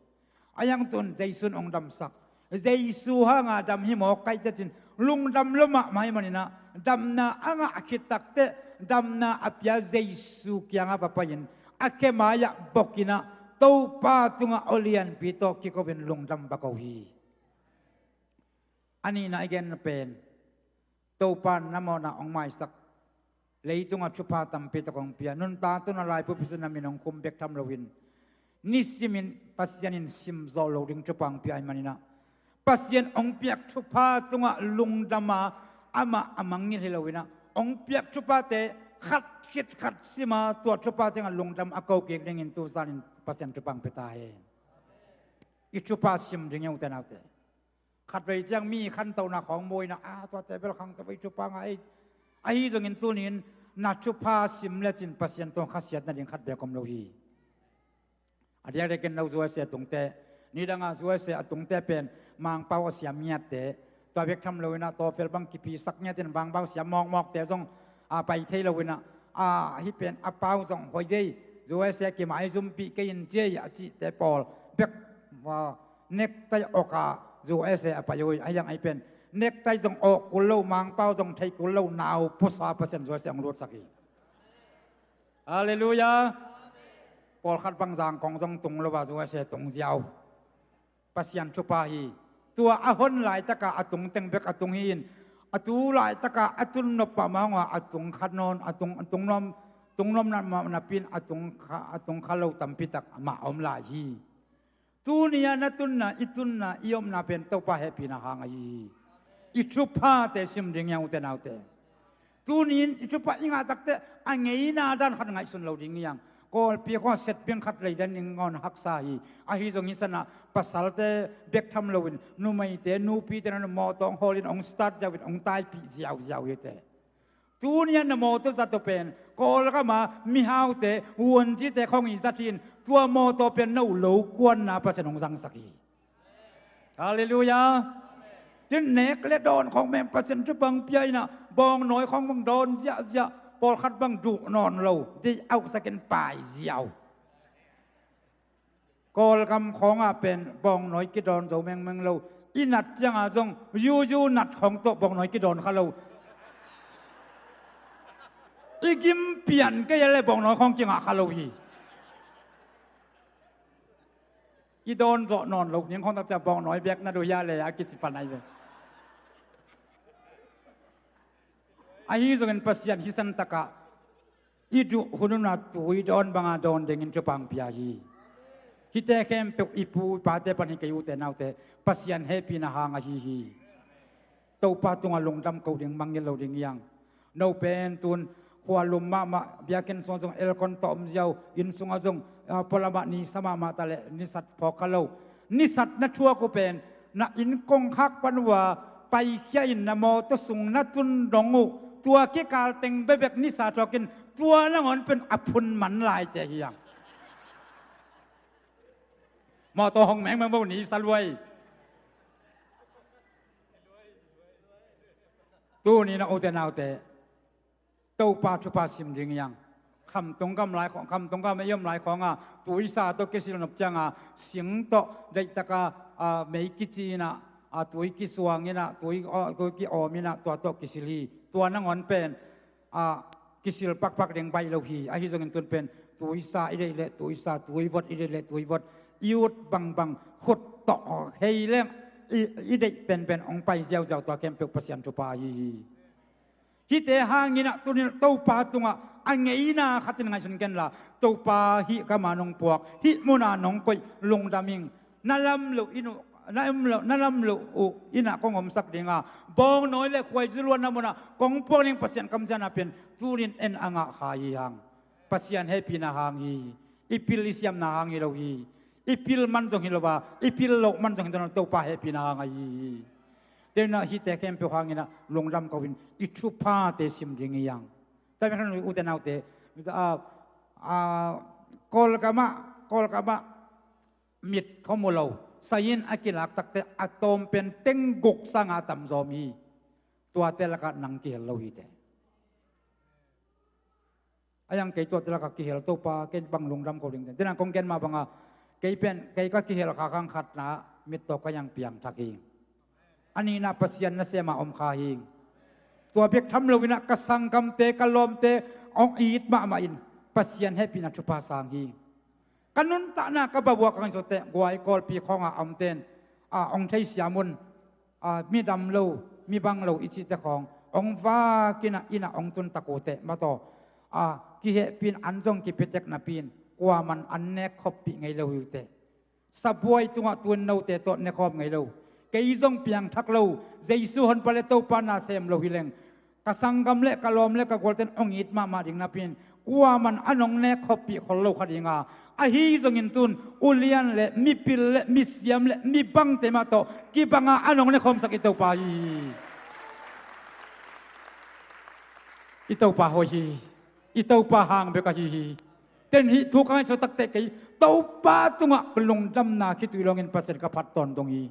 A hiang tun Jesu in hong damsak. Jesu hanga dam hi mawk ka hi teh ci-in lungdam lo mahmah ahih manin ah, damna a ngah khit tak teh damna a pia Jesu kiangah va pai-in a khe mai-ah bok in ah Topa tungah aw lianpi tawh kiko-in lungdam va ko hi. A nihna i gen pen, Topa in na mawhna hong maisak, leitungah thupha tampi tak hong pia, nuntak tawh na laibu pi sungah na min hong khum bek tham loin, nisimin Pasian in sim zawh loh ding thupha hong pia ahih manin ah, Pasian hong piak thupha tungah lungdam a, amah a mangngilh hi loin ah, hong piak thuphate khat khit khat sim a, tua thupha tengah lungdam a ko kik dingin tu zanin Pasian thupha hong pia ta hen. I thupha sim ding hi ute naute. Khatvei ciang mi khantohna khawng mu in ah, a, tuate bel khangto ei, thupha ngah ei. Ahi zongin tuni-in na thupha sim lecin Pasian tawh khasiat nading khat beek om lo hi. A diakdiakin no U S A tungte, nidangah U S A a tungte pen Mangpau a siam ngiatte, tua bek tham loin ah Tawfel bang kipisak ngiatin Mangpau siam mawkmawkte zong a pai thei loin ah, a, hih pen a pau zong hoih dei, U S A kimaizum pih kei in ci ei a cihte pawl bek, a, nektai awk a U S A a pai uh hi. Ahi hang ei pen nektai zong awk kul lo, Mangpau zong thei kul lo, nau pusa Pasian U S A hong lutsak hi. Halleluiah. Pawlkhat bang zangkong zong tung lo a U S A tung ziau. Pasian thupha hi. Tua a hon laitaka a tung teng bek a tung hi-in, a tu laitaka a tun nop mahmah a, a tung kha nawn, a tung, a tung nuam, tung nuam na, napi-in a tung kha, a tung kha lo tampi tak mah a om lai hi. Tuni-a na tunna, i tunna, i omna pen Topa hehpihna hang ahi hi. I thuphate sim ding hi hang ute naute. Tuni-in i thupha i ngah takteh a ngeina dan khat ngaihsun lo ding hi hang. Kawlpi khua setbing khat lei dan ding ngawn haksa hi. Ahi zong hih sanah pasalte bek tham loin, numeite, nupite na mawtaw hong hawlin hong start ziau in hong taipih ziauziau hi teh. Tuni-a na mawtaw zat uh pen Kawlgama mihaute, uanzite khawng i zat hi-in, tua mawtaw pen no lo kuanna Pasian hong zangsak hi. Halleluiah. Tin nek le dawn khawng meng Pasian thupha hong pia in ah, bawngnawi khawng bang dawn ziahziah, pawlkhat bang duh nawn lo, deih auhsakin pai ziau. Kawlgam khawngah pen bawngnawi kidawn zo mengmeng lo. I nat ciangah zong yuyu nat khawng tawh bawngnawi kidawn kha lo. I gim pian kei a le bawngnawi khawng kingah kha lo hi. I dawn zawh nawn loh ning khawng tak ciang bawngnawi bek na duh hia le a kici pan ahi ve. Ahi zongin Pasian hih santakah i duh hunhun a tui dawn banga dawn dingin thupha hong pia hi. Hihte khempeuh i pu i pate pan hi kei ute naute, Pasian hehpihna hang ahi hi. Topa tungah lungdam ko ding, mangngilh lo ding hi hang. No pen tun khualum mahmah, biakinn sungah zong aircon tawh om ziau, inn sungah zong, ah, pualamah nisa mahmah ta leh nisat phawk kha lo. Nisat na thuak uh pen na inn kongkhak pan uh a paikhia in na mawtaw sung na tun dong uh, tua kikal teng bekbek nisa thuakin tua nangawn pen a phun man laite hi hang. Mawtaw hong mengmeng bo ni sa luai. Tuni na ute naute, Topa thupha sim ding hi hang. Khamtung gam lai khawng, khamtung gam ei om lai khawng a, tuisa tawh kisil nop ciang a, sing tawh deihtaka, a, mei kici in a, a, tui kisuang in a, tui, a, tui ki-awm in a, tua tawh kisil hi. Tua nangawn pen, a, kisil pakpak ding baih lo hi. Ahi zongin tun pen tuisa i deih leh tuisa, tuivot i deih leh tuivot, i ut bangbang, khut tawh hei leng i, i deih penpen hong pai ziauziau, tua khempeuh Pasian thupha ahi hi. Hihte hangin ah tunin Topa tungah a ngeina khatin ngaihsun kenla, Topa, hih gama nong puak, hih muna nong koih, lungdam ing. Na lam loh in uh, na lam loh, na lam loh uh in ah kong omsak ding a, bawngnawi le khuaizu luatna munah kong puak ding, Pasian kamciamna pen tunin en a ngah kha hi hang. Pasian hehpihna hang hi. I pil i siamna hang hi lo hi. I pil man zong hi lo a, i pil loh man zong hi lo, Topa hehpihna hang ahi hi. Tua in ah hihte khempeuh hangin ah lungdam ko-in i thuphate sim ding hi hang. Tua pen ute naute, a, a, Kawlgamah, Kawlgamah mit khuamu lo, sai-in a kilak takte a tawm pen teng guk sanga tamzawm hi. Tuate lakah nang kihel lo hi teh. A yang kei tuate lakah kihel, Topa, kei bang lungdam ko ding teh. Denang kong gen mah banga, kei pen, kei ka kihel kha khang khatna, mittaw ka yang piangthak hi. A nihna Pasian nasema om kha hi. Tua bek tham loin ah ka sanggamte, ka lawmte hong it mahmah in Pasian hehpihna thupha sang hi. Ka nuntakna ka babuak ka ngaihsut teh, guai Kawlpi khawnga a omten, a, hong theisiam un, a, midam lo, mibang lo i cihte khawng hong vak in ah, inn ah hong tun tak uh teh, mawtaw, a, kihehpih in an zong kipia tek napi-in kuaman an nek khoppih ngei lo hi uh teh. Sabuai tungah tun note tawh nekhawm ngei lo. Kei zong piangthak lo, Jesu honpa le Topa na sem lo hi leng, ka sanggam le ka lawm le ka gualten hong it mahmah ding napi-in kuaman an hong nek khoppih khol lo kha ding a, ahi zongin tun ulian le mipil le misiam le mibangte mah tawh kibanga an hong nekhawmsak i Topa hi hi. I Topa hoih hi. I Topa hang bek ahi hi. Tua in hih thu ka ngaihsut takteh kei Topa tungah lungdamna khitui lawngin Pasian ka phat tawntung hi.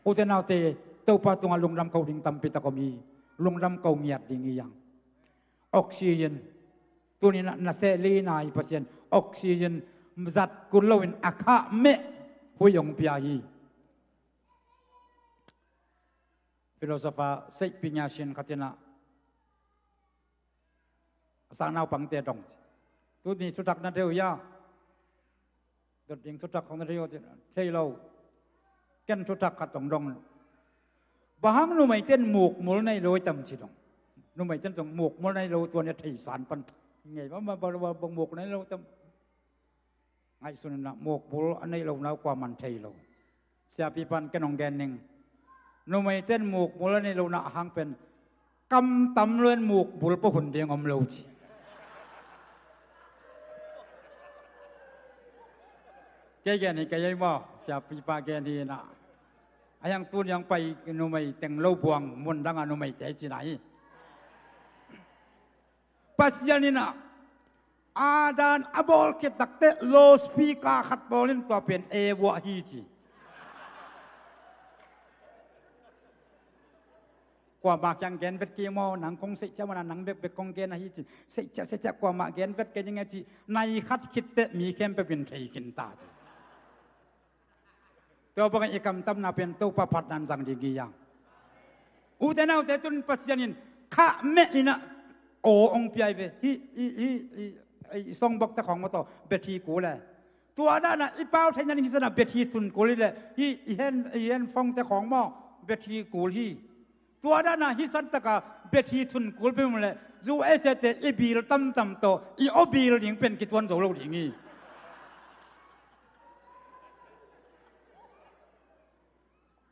Ute naute, Topa tungah lungdam ko ding tampi tak om hi. Lungdam ko ngiat ding hi hang. Oxygen. Tuni-in ah na seh li nai Pasian oxygen zat kul loin a khah meh hui hong pia hi. Philosopher Seihpih Ngia Sin khat in ah a sang naupangte dong ci. Tuni thutak na thei uh hia? Dot ding thutak khong na thei uh ci. Thei lo. Ken thutak khat dong dong. Bang hang numeite'n mukmul nei lo tam ci dong. Numeite'n zong mukmul nei lo, tua ni a theisan pan. Ngei ba, ba, ba, ba, bang muk nei lo tam. Ngaihsun in ah mukmul a neih lo na uh kuaman thei lo. Siapipa'n ken hong gen ning. Numeite'n mukmul a neih lo na a hang pen kam tam lo in mukmul pua hun ding om lo ci. Kei gen hi kei ei maw, siapipa gen hi in ah. A hiang tuni hong pai numei teng lo buang mun dangah numeite ci na hi. Pasian in ah Adam a bawl khit takteh loudspeaker khat bawl in tua pen Eva hi ci. Kuamah kiang gen vet kei maw, nang kong seih ciah maw, nang bekbek kong gen ahi ci. Seih ciah, seih ciah, kuamah gen vet kei ning e ci. Nai khat khit teh mi khempeuh in thei khin ta ci. Tua bangin i kamtamna pen Topa phatna in zang ding hi hang. Ute naute, tun Pasian in khah meh in ah aw hong pia hi ve. Hih, hih, hih, hih, hih songboxte khawng maw tawh battery kul e. Tua dan a i pau theihna ding hi san a battery tun kul hi leh hih i hand, i handphonete khawng maw battery kul hi. Tua dan a hih santak a battery tun kul peuhmah leh U S A te i bill tamtam tawh i aw bill ding pen kituan zo lo ding hi.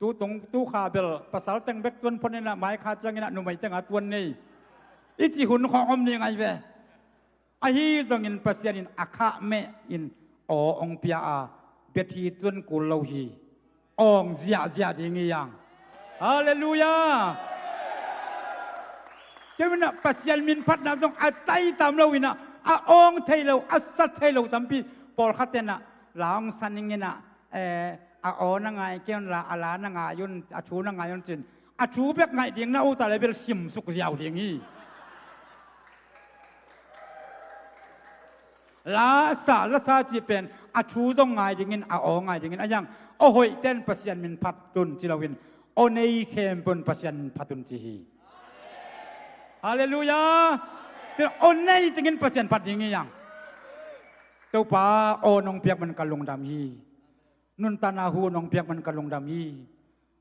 Tu tung, tu kha bel pasal teng bek tuan phot in ah, mai kha ciangin ah numei teng a tuan nei. I cih hun khawng om ni ngai ve. Ahi zongin Pasian in a khah meh in aw hong pia a, battery tuan kul lo hi. Awng ziahziah ding hi hang. Halleluiah. Tua in ah Pasian min phatna zong a taitam lo in ah, a awng thei lo, a sa thei lo tampi, pawlkhat in ah la hong sa ning in ah, eh, a aw na ngai kei un la, a la na ngai un, a thu na ngai un cin, a thu bek ngaih ding na ut a leh bel simsuk ziau ding hi. Lasa, lasa cih pen a thu zong ngai dingin, a aw ngai dingin, a hiang aw hoihte in Pasian min phat un ci loin, aw nei khempeuh in Pasian min phat un ci hi. Halleluiah. Te aw nei dingin Pasian phat ding hi hang. Topa, aw nong piak man ka lungdam hi. Nuntakna hu nong piak man ka lungdam hi.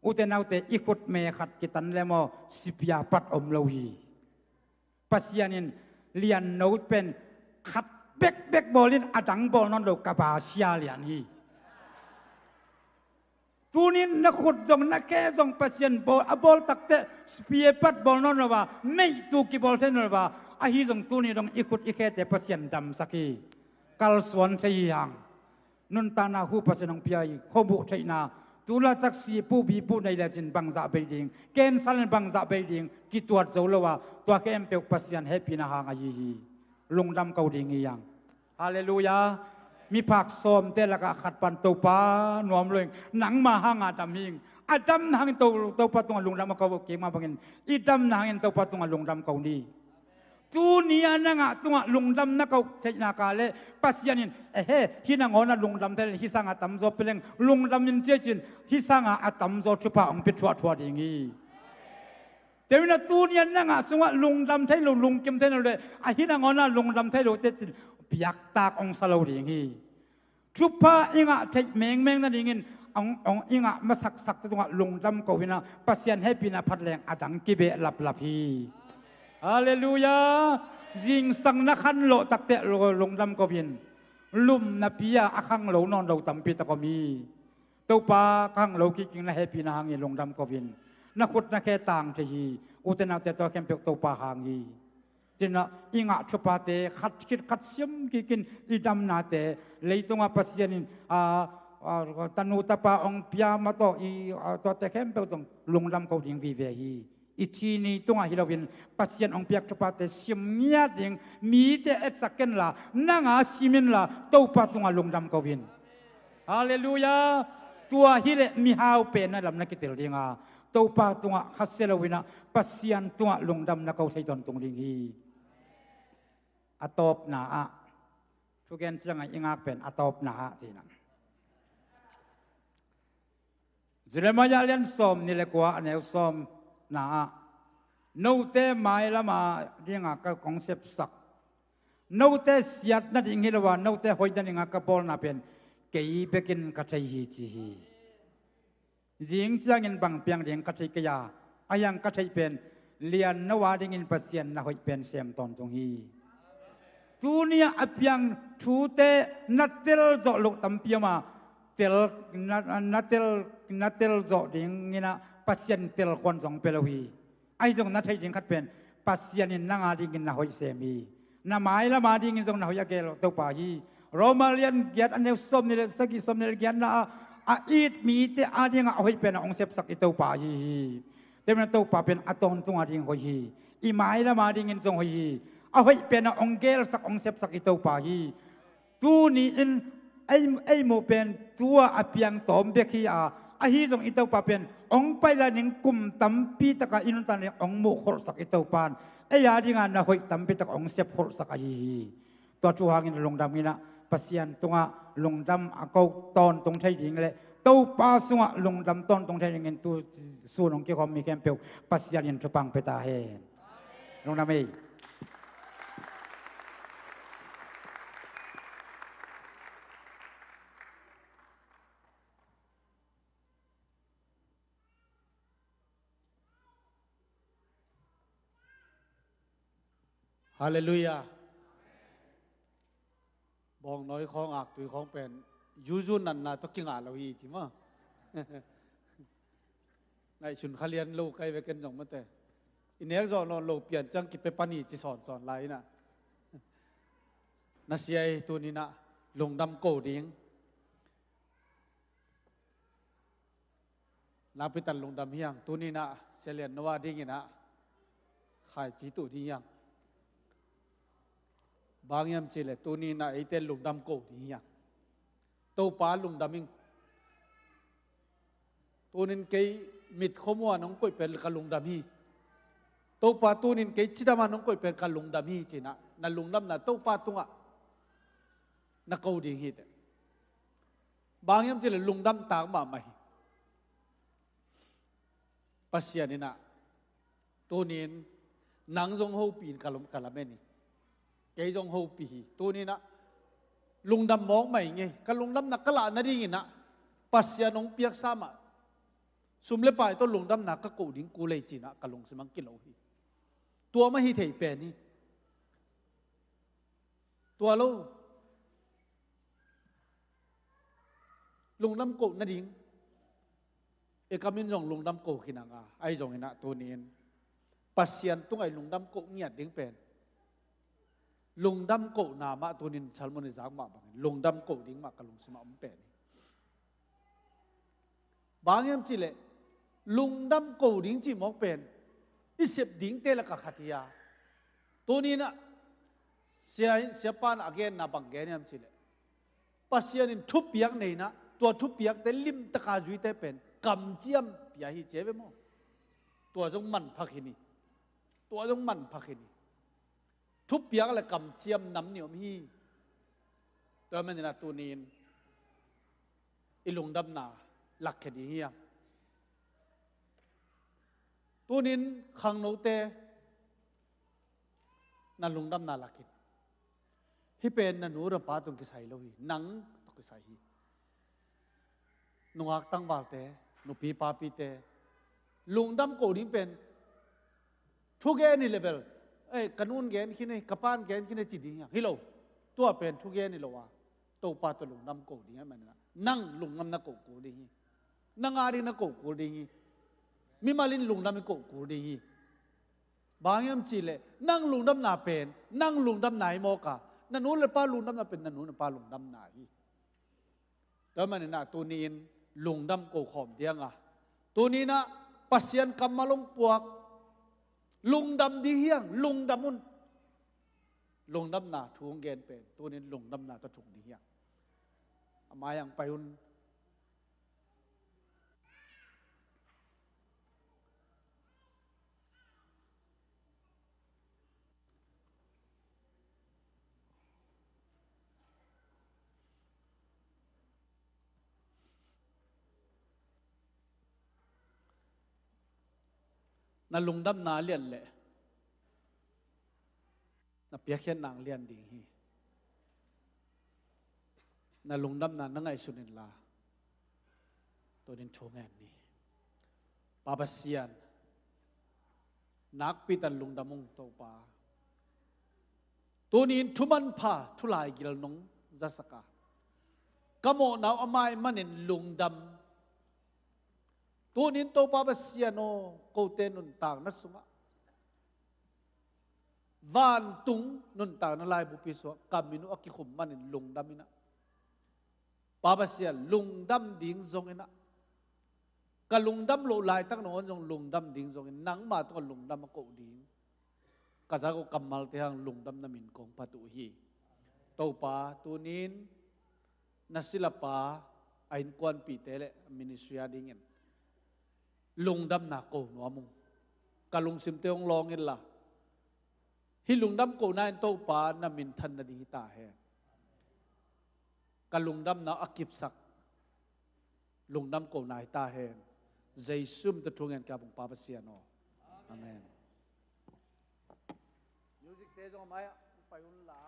Ute naute, i khut me khat kitan le maw, sipia pat om lo hi. Pasian in lian no pen khat bekbek bawl in a dang bawl nawn lo, ka ba sia lian hi. Tunin na khut zong na khe zong Pasian bawl, a bawl takteh sipia pat bawl nawn lo a, meih tu kibawl thei nawn lo a, ahi zong tuni dong i khut i khete Pasian damsak hi. Kalsuan thei hi hang. Nuntakna hu Pasian hong pia hi, khuamuh theihna, tu laitak si pu bi pu nei lecin bangzah bei ding, cancer in bangzah bei ding, kituat zo lo a, tua khempeuh Pasian hehpihna hang ahi hi. Lungdam ko ding hi hang. Halleluiah. Miphak sawmte lakah khat pan Topa nuam lo ing, nangma hanga dam hi ing. A damna hangin To, Topa tungah lungdam a ko kik mah bangin, i damna hangin Topa tungah lungdam ko ni. Tuni a nang a tungah lungdam na ko theihna ka leh Pasian in, ehe, hih nangawn a lungdam thei lo, hih sanga tamzaw pia leng lungdam in ci a cin, hih sanga a tamzaw thupha hong pia thuahthuah ding hi. Tua ahih manin tuni a nang a sungah lungdam thei lo, lungkim thei lo leh, a hih nangawn a lungdam thei lote cin, piaktak hong sa lo ding hi. Thupha i ngah theih mengmeng nadingin, hong, hong i ngah masaksakte tungah lungdam ko hi in ah, Pasian hehpihna phat leng a dang kibehlaplap hi. Halleluiah. Zingsang na khanlawh takteh lo, lungdam ko hi in. Lum napi-a a khanglo nawn lo tampi tak om hi. Topa, ka khanglo kik ing, na hehpihna hang hi, lungdam ko hi in. Na khut na khe tang thei hi. Ute naute, tua khempeuh Topa hang hi. Tua ahih manin i ngah thuphate khat khit khat siam kik in, i damnate, leitungah Pasian in, a, a, tanu tapa hong pia mah tawh, i, a, tuate khempeuh zong lungdam ko ding vive hi. I ci ni tungah hi loin Pasian hong piak thuphate sim ngiat ding, mite etsak kenla, nang a sim inla, Topa tungah lungdam ko in. Halleluiah. Tua hi leh mihau penna lam na kitel ding a, Topa tungah khasia lo in ah, Pasian tungah lungdam na ko thei tawntung ding hi. A tawpna ah, thugen ciangah i ngak pen a tawpna ah ci in ah. Jeremiah lian sawmnih le kua, a neu sawmna ah, note mailam a dinga ka kong sepsak, note siat nading hi lo a, note hoih nadinga ka bawlna pen kei bekin ka thei hi ci hi. Zing ciangin bang piang ding ka thei kei a, a hiang ka theih pen lian no a dingin Pasian na hoih pen sem tawntung hi. Tuni a piang thute na tel zawh loh tampi om a, tel, na, na tel, na tel zawh dingin ah Pasian telkhuan zong pia lo hi. Ahi zong na theih ding khat pen Pasian in nang a dingin na hoih sem hi. Na mailam a dingin zong na hoih a geel Topa hi. Roma lian giat, a neu sawmnih le sagih, sawmnih le giatna ah, a it mite a dingah a hoih pen a hong sepsak i Topa ahi hi. Tua ahih manin Topa pen a tawntung a ding hoih hi. I mailam a dingin zong hoih hi. A hoih pen a hong geelsak, hong sepsak i Topa hi. Tuni in ei, ei muh pen tua a piang tawm bek hi a, ahi zong i Topa pen hong pai lai ning kum tampi taka i nuntak ning hong muh kholhsak i Topa in ei a dinga na hoih tampi tak hong sep kholhsak ahi hi. Tua thu hangin lungdam in ah, Pasian tungah lungdam a ko tawntung thei ding le Topa sungah lungdam tawntung thei dingin tu sun hong kikhawm mi khempeuh Pasian in thupha hong pia ta hen. Lungdam ei. Halleluiah. Bawngnawi khawng, aktui khawng pen zuzu natna tawh kingah lo hi ci maw. Ngaihsun kha lian lo kai ve ken zong mate. I nek zawh nawn lo pian ciang kipia pan hi ci sawnsawn lai in ah. Na sia ei, tuni in ah lungdam ko ding. Nakpi tak lungdam hi hang, tuni in ah Sia Lian No a dingin ah khaici tuh ding hi hang. Bang hiam cih leh tuni in ah eite lungdam ko ding hi hang. Topa lungdam ing. Tunin kei mit khuamuan hong koih pen ka lungdam hi. Topa tunin kei cidam an hong koih pen ka lungdam hi cinah na lungdamna Topa tungah na ko ding hi teh. Bang hiam cileh lungdam tak mahmah hi. Pasian inah tunin nang zong hopih in ka lum ka lamen hi. Kei zong hopih hi. Tuninah lungdam mawk mah hi ngei. Ka lungdamna ka lah nadinginah Pasian hong piaksa mah sum le pai tawh lungdamna ka koh ding kul ei cinah ka lungsim ang kilo hi. Tua mah hi thei pen hi. Tua lo lungdam koh nading e kamin zong lungdam koh khinanga ahi zonginah tunin Pasian tungah i lungdam koh ngiat ding pen lungdam kohna mah tunin Salmon i zak mah bangin lungdam koh ding mah ka lungsimah om pen hi. Bang hiam cileh lungdam koh ding cih mawk pen i sep dingte lakah khat hi a. Tuninah sia, siapa in a genna bang gen hiam cileh Pasian in thupiak neinah tua thupiakte limtaka zuite pen kamciam pia hi ci ve maw? Tua zong manpha khin hi. Tua zong manpha khin hi. Thupiak le kamciam nam nih om hi. Tua maninah tunin i lungdamna lakkhia ding hiam? Tunin khangnote na lungdamna lakin hih pen na nu na pa tung kisai lo hi, nang tawh kisai hi. Nungak tangvalte, nupi papite lungdam koh ding pen thugen hi le bel, ei, ka nun gen khin ei, ka pan gen khin ei ci ding hiang hi lo. Tua pen thugen hi lo a Topa tawh lungdam koh ding hi. Manah nang lungdam na koh kul ding hi. Nang a ding na koh kul ding hi. Mimal in lungdam i koh kul ding hi. Bang hiam cihleh nang lungdamna pen nang lungdamna hi mawk a, na nu le pa lungdamna pen na nu na pa lungdamna hi. Tua maninah tuni-in lungdam ko khawm dianga, tuni-inah Pasian kammal hong puak lungdam ding hiang, lungdam un. Lungdamna thu hong gen pen tuni-in lungdamna tawh thuk ding hiang. A mai-ah pai un. Na lungdamna lian leh na piakkhiatna lian ding hi. Na lungdamna na ngaihsun inla, tuni-in thu ngen ni. Pa Pasian, nakpi takin lungdam ung Topa. Tuni-in thu manpha, thu laigil nong zasak a, ka mawhna uh a mai manin lungdam. Tuni-in Topa Pasian aw, kote nuntakna sungah vantung nuntakna laibupi sungah ka min uh a kikhum manin lungdam inah, Pa Pasian, lungdam ding zong inah, ka lungdam loh laitak nangawn zong lungdam ding zongin nangma tungah lungdam a koh ding ka zak uh kammalte hang lungdamna min kong phat uh hi. Topa, tuni-in na silapa, a innkuanpihte le ministry a dingin lungdamna ko nuam ung. Ka lungsimte hong lawng inla, hih lungdam kohna in Topa na minthan nading hi ta hen. Ka lungdamna a kipsak lungdam kohna hi ta hen. Jesu min tawh thu ngen ka bung, Pa Pasian aw. Amen. Music te zong a mai-ah pai unla.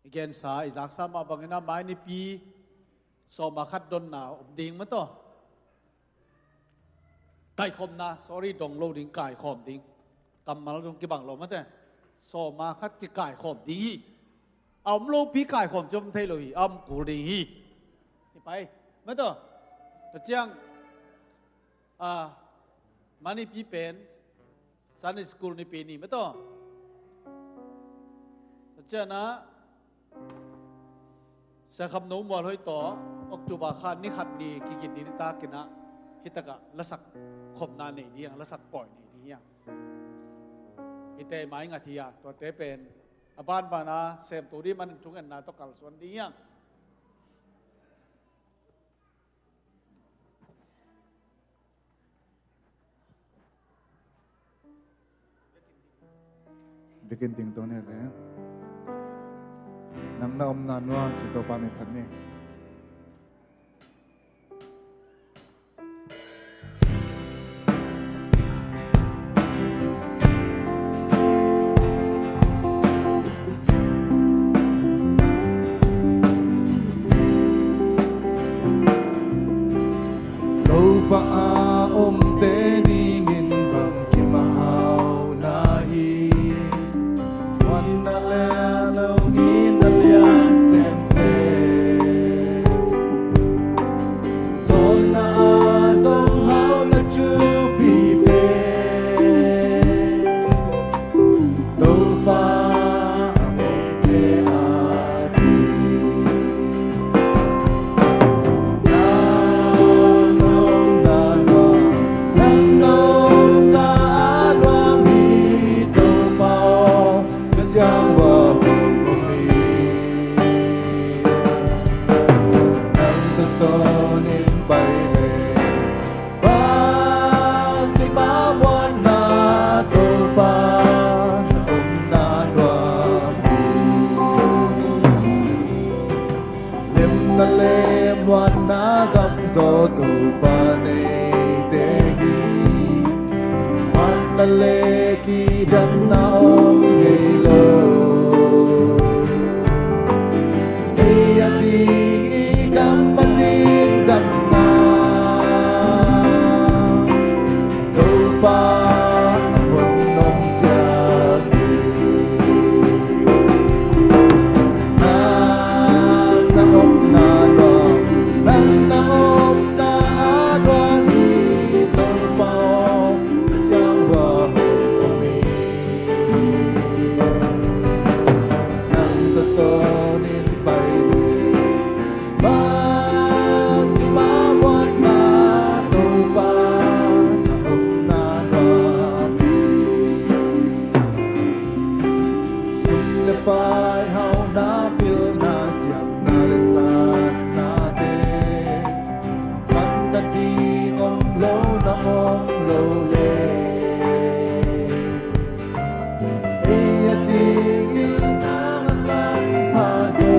I gensa, i zaksa mah bangin a mai nipi sawma khat donna om ding mataw. Kaikhawmna, sorry, dong lo ding, kaikhawm ding. Kammal zong kibang lo mate. Sawma khat ci kaikhawm ding hi. A om lopi kaikhawm ci om thei lo hi, a om kul ding hi. Hi pai mataw. Ka ciang, a, ma nipi pen Sunday school nipi ni mataw. Ka ciang a, Sia Kham No Mual Hoih tawh October kha ni khat ni kigin ni takin ah, hitakah lasak khopna nei ding hiang, lasak pawi nei ding hiang. Hite mai ngat hi a, tuate pen a banbana semtu ding manin thungetna tawh kalsuan ding hiang. Biakin ding tawh ni le. Nang na omna nuam ci Topa min phat ni. Topa a omte dingin bang kimahau na hi. Huan na le zong in na lian semsem. Zonna zong hau na thupi pen Topa a neite a ding. Nang na omna nuam, nang na omna nuam hi Topa aw, ka siangvua hong om hi. Nang tawh tawnin pai le bang i mawhna Topa na omna nuam hi. Lemna le muanna gamzaw Topa neite hi. Manna le kidanna om ngei lo. Ei a ding i gam a ding damna Topa a hon nong ciah hi. Nang na omna nuam, nang na omna nuam hi Topa aw, ka siangvua hong om hi. Nang tawh tawnin pai le bang i mawhna Topa na omna nuam hi. Sum le pai, hauna, pilna, siamna le satnate, manna ding om lo, na om lo le. Ei a ding i nang a manpha zaw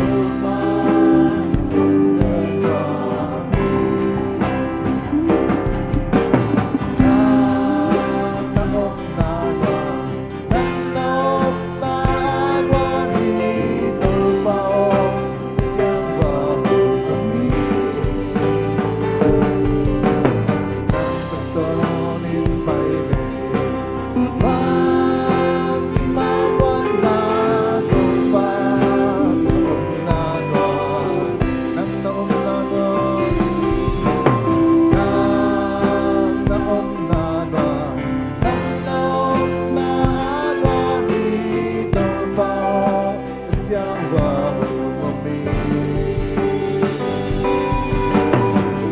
Topa hong ngen nuam hi. Nang na omna nuam, nang na omna nuam hi Topa aw, ka siangvua hong om hi. Nang tawh tawnin pai le bang i mawhna Topa na omna nuam, nang na omna nuam, nang na omna nuam, nang na omna nuam hi Topa aw, ka siangvua hong om hi.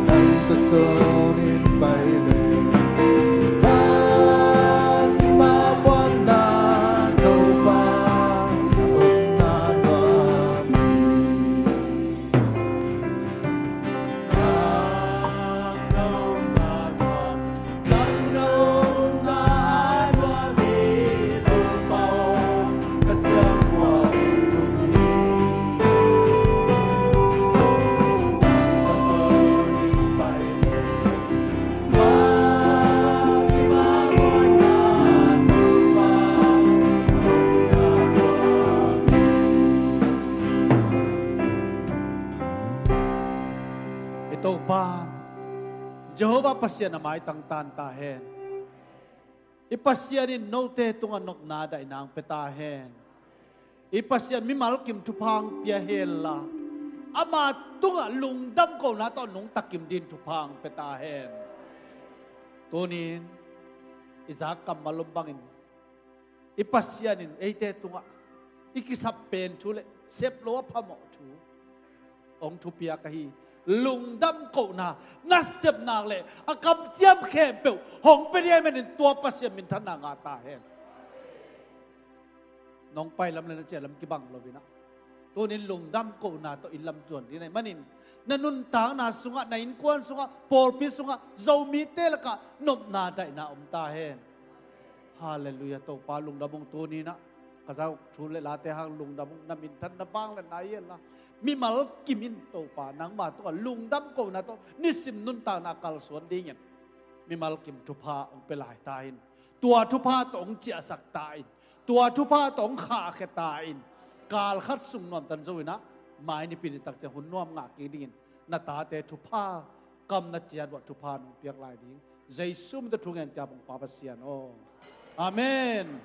Nang tawh tawnin pai le bang i mawhna Topa na omna nuam hi. Nang na omna nuam, nang na omna nuam hi Topa aw, ka siangvua hong om hi. Nang tawh tawnin pai le bang i mawhna Topa na omna nuam hi. I Topa Jehovah Pasian a maitang tan ta hen. I Pasian in note tungah nopna daihna hong pia ta hen. I Pasian mimal kim thupha hong pia henla, ama tungah lungdam kohna tawh nungta kim ding thupha hong pia ta hen. Tunin i zak kammal om bangin i Pasian in eite tungah i kisap pen thu le sep lo a phamawh thu hong thupiak ahi. Lungdam kohna, nasepna le a kamciam khempeuh hong pia ding ahih manin tua Pasian minthanna ngah ta hen. Nong pai lam le na ciah lam kibang lo in ah, tunin lungdam kohna tawh i lam zuan ding ahih manin, na nuntakna sungah, na innkuan sungah, pawlpi sungah, Zomite lakah nopna daihna om ta hen. Halleluiah. Topa lungdam ung. Tuni in ah ka zak thu le late hang lungdam ung. Na minthanna, vangliatna hi henla, mimal kim in Topa nangma tungah lungdam kohna tawh nisim nuntakna kalsuan dingin mimal kim thupha hong pia lai ta in. Tua thupha tawh hong ciahsak ta in. Tua thupha tawh hong khahkhia ta in. Kal khat sung nuamtan zo in ah, mai Nipi nitak ciang hun nuam ngah kik dingin na tate thupha, kam na ciat uah thupha nong piak lai ding Jesu min tawh thu ngen ka hi, Pa Pasian aw. Amen.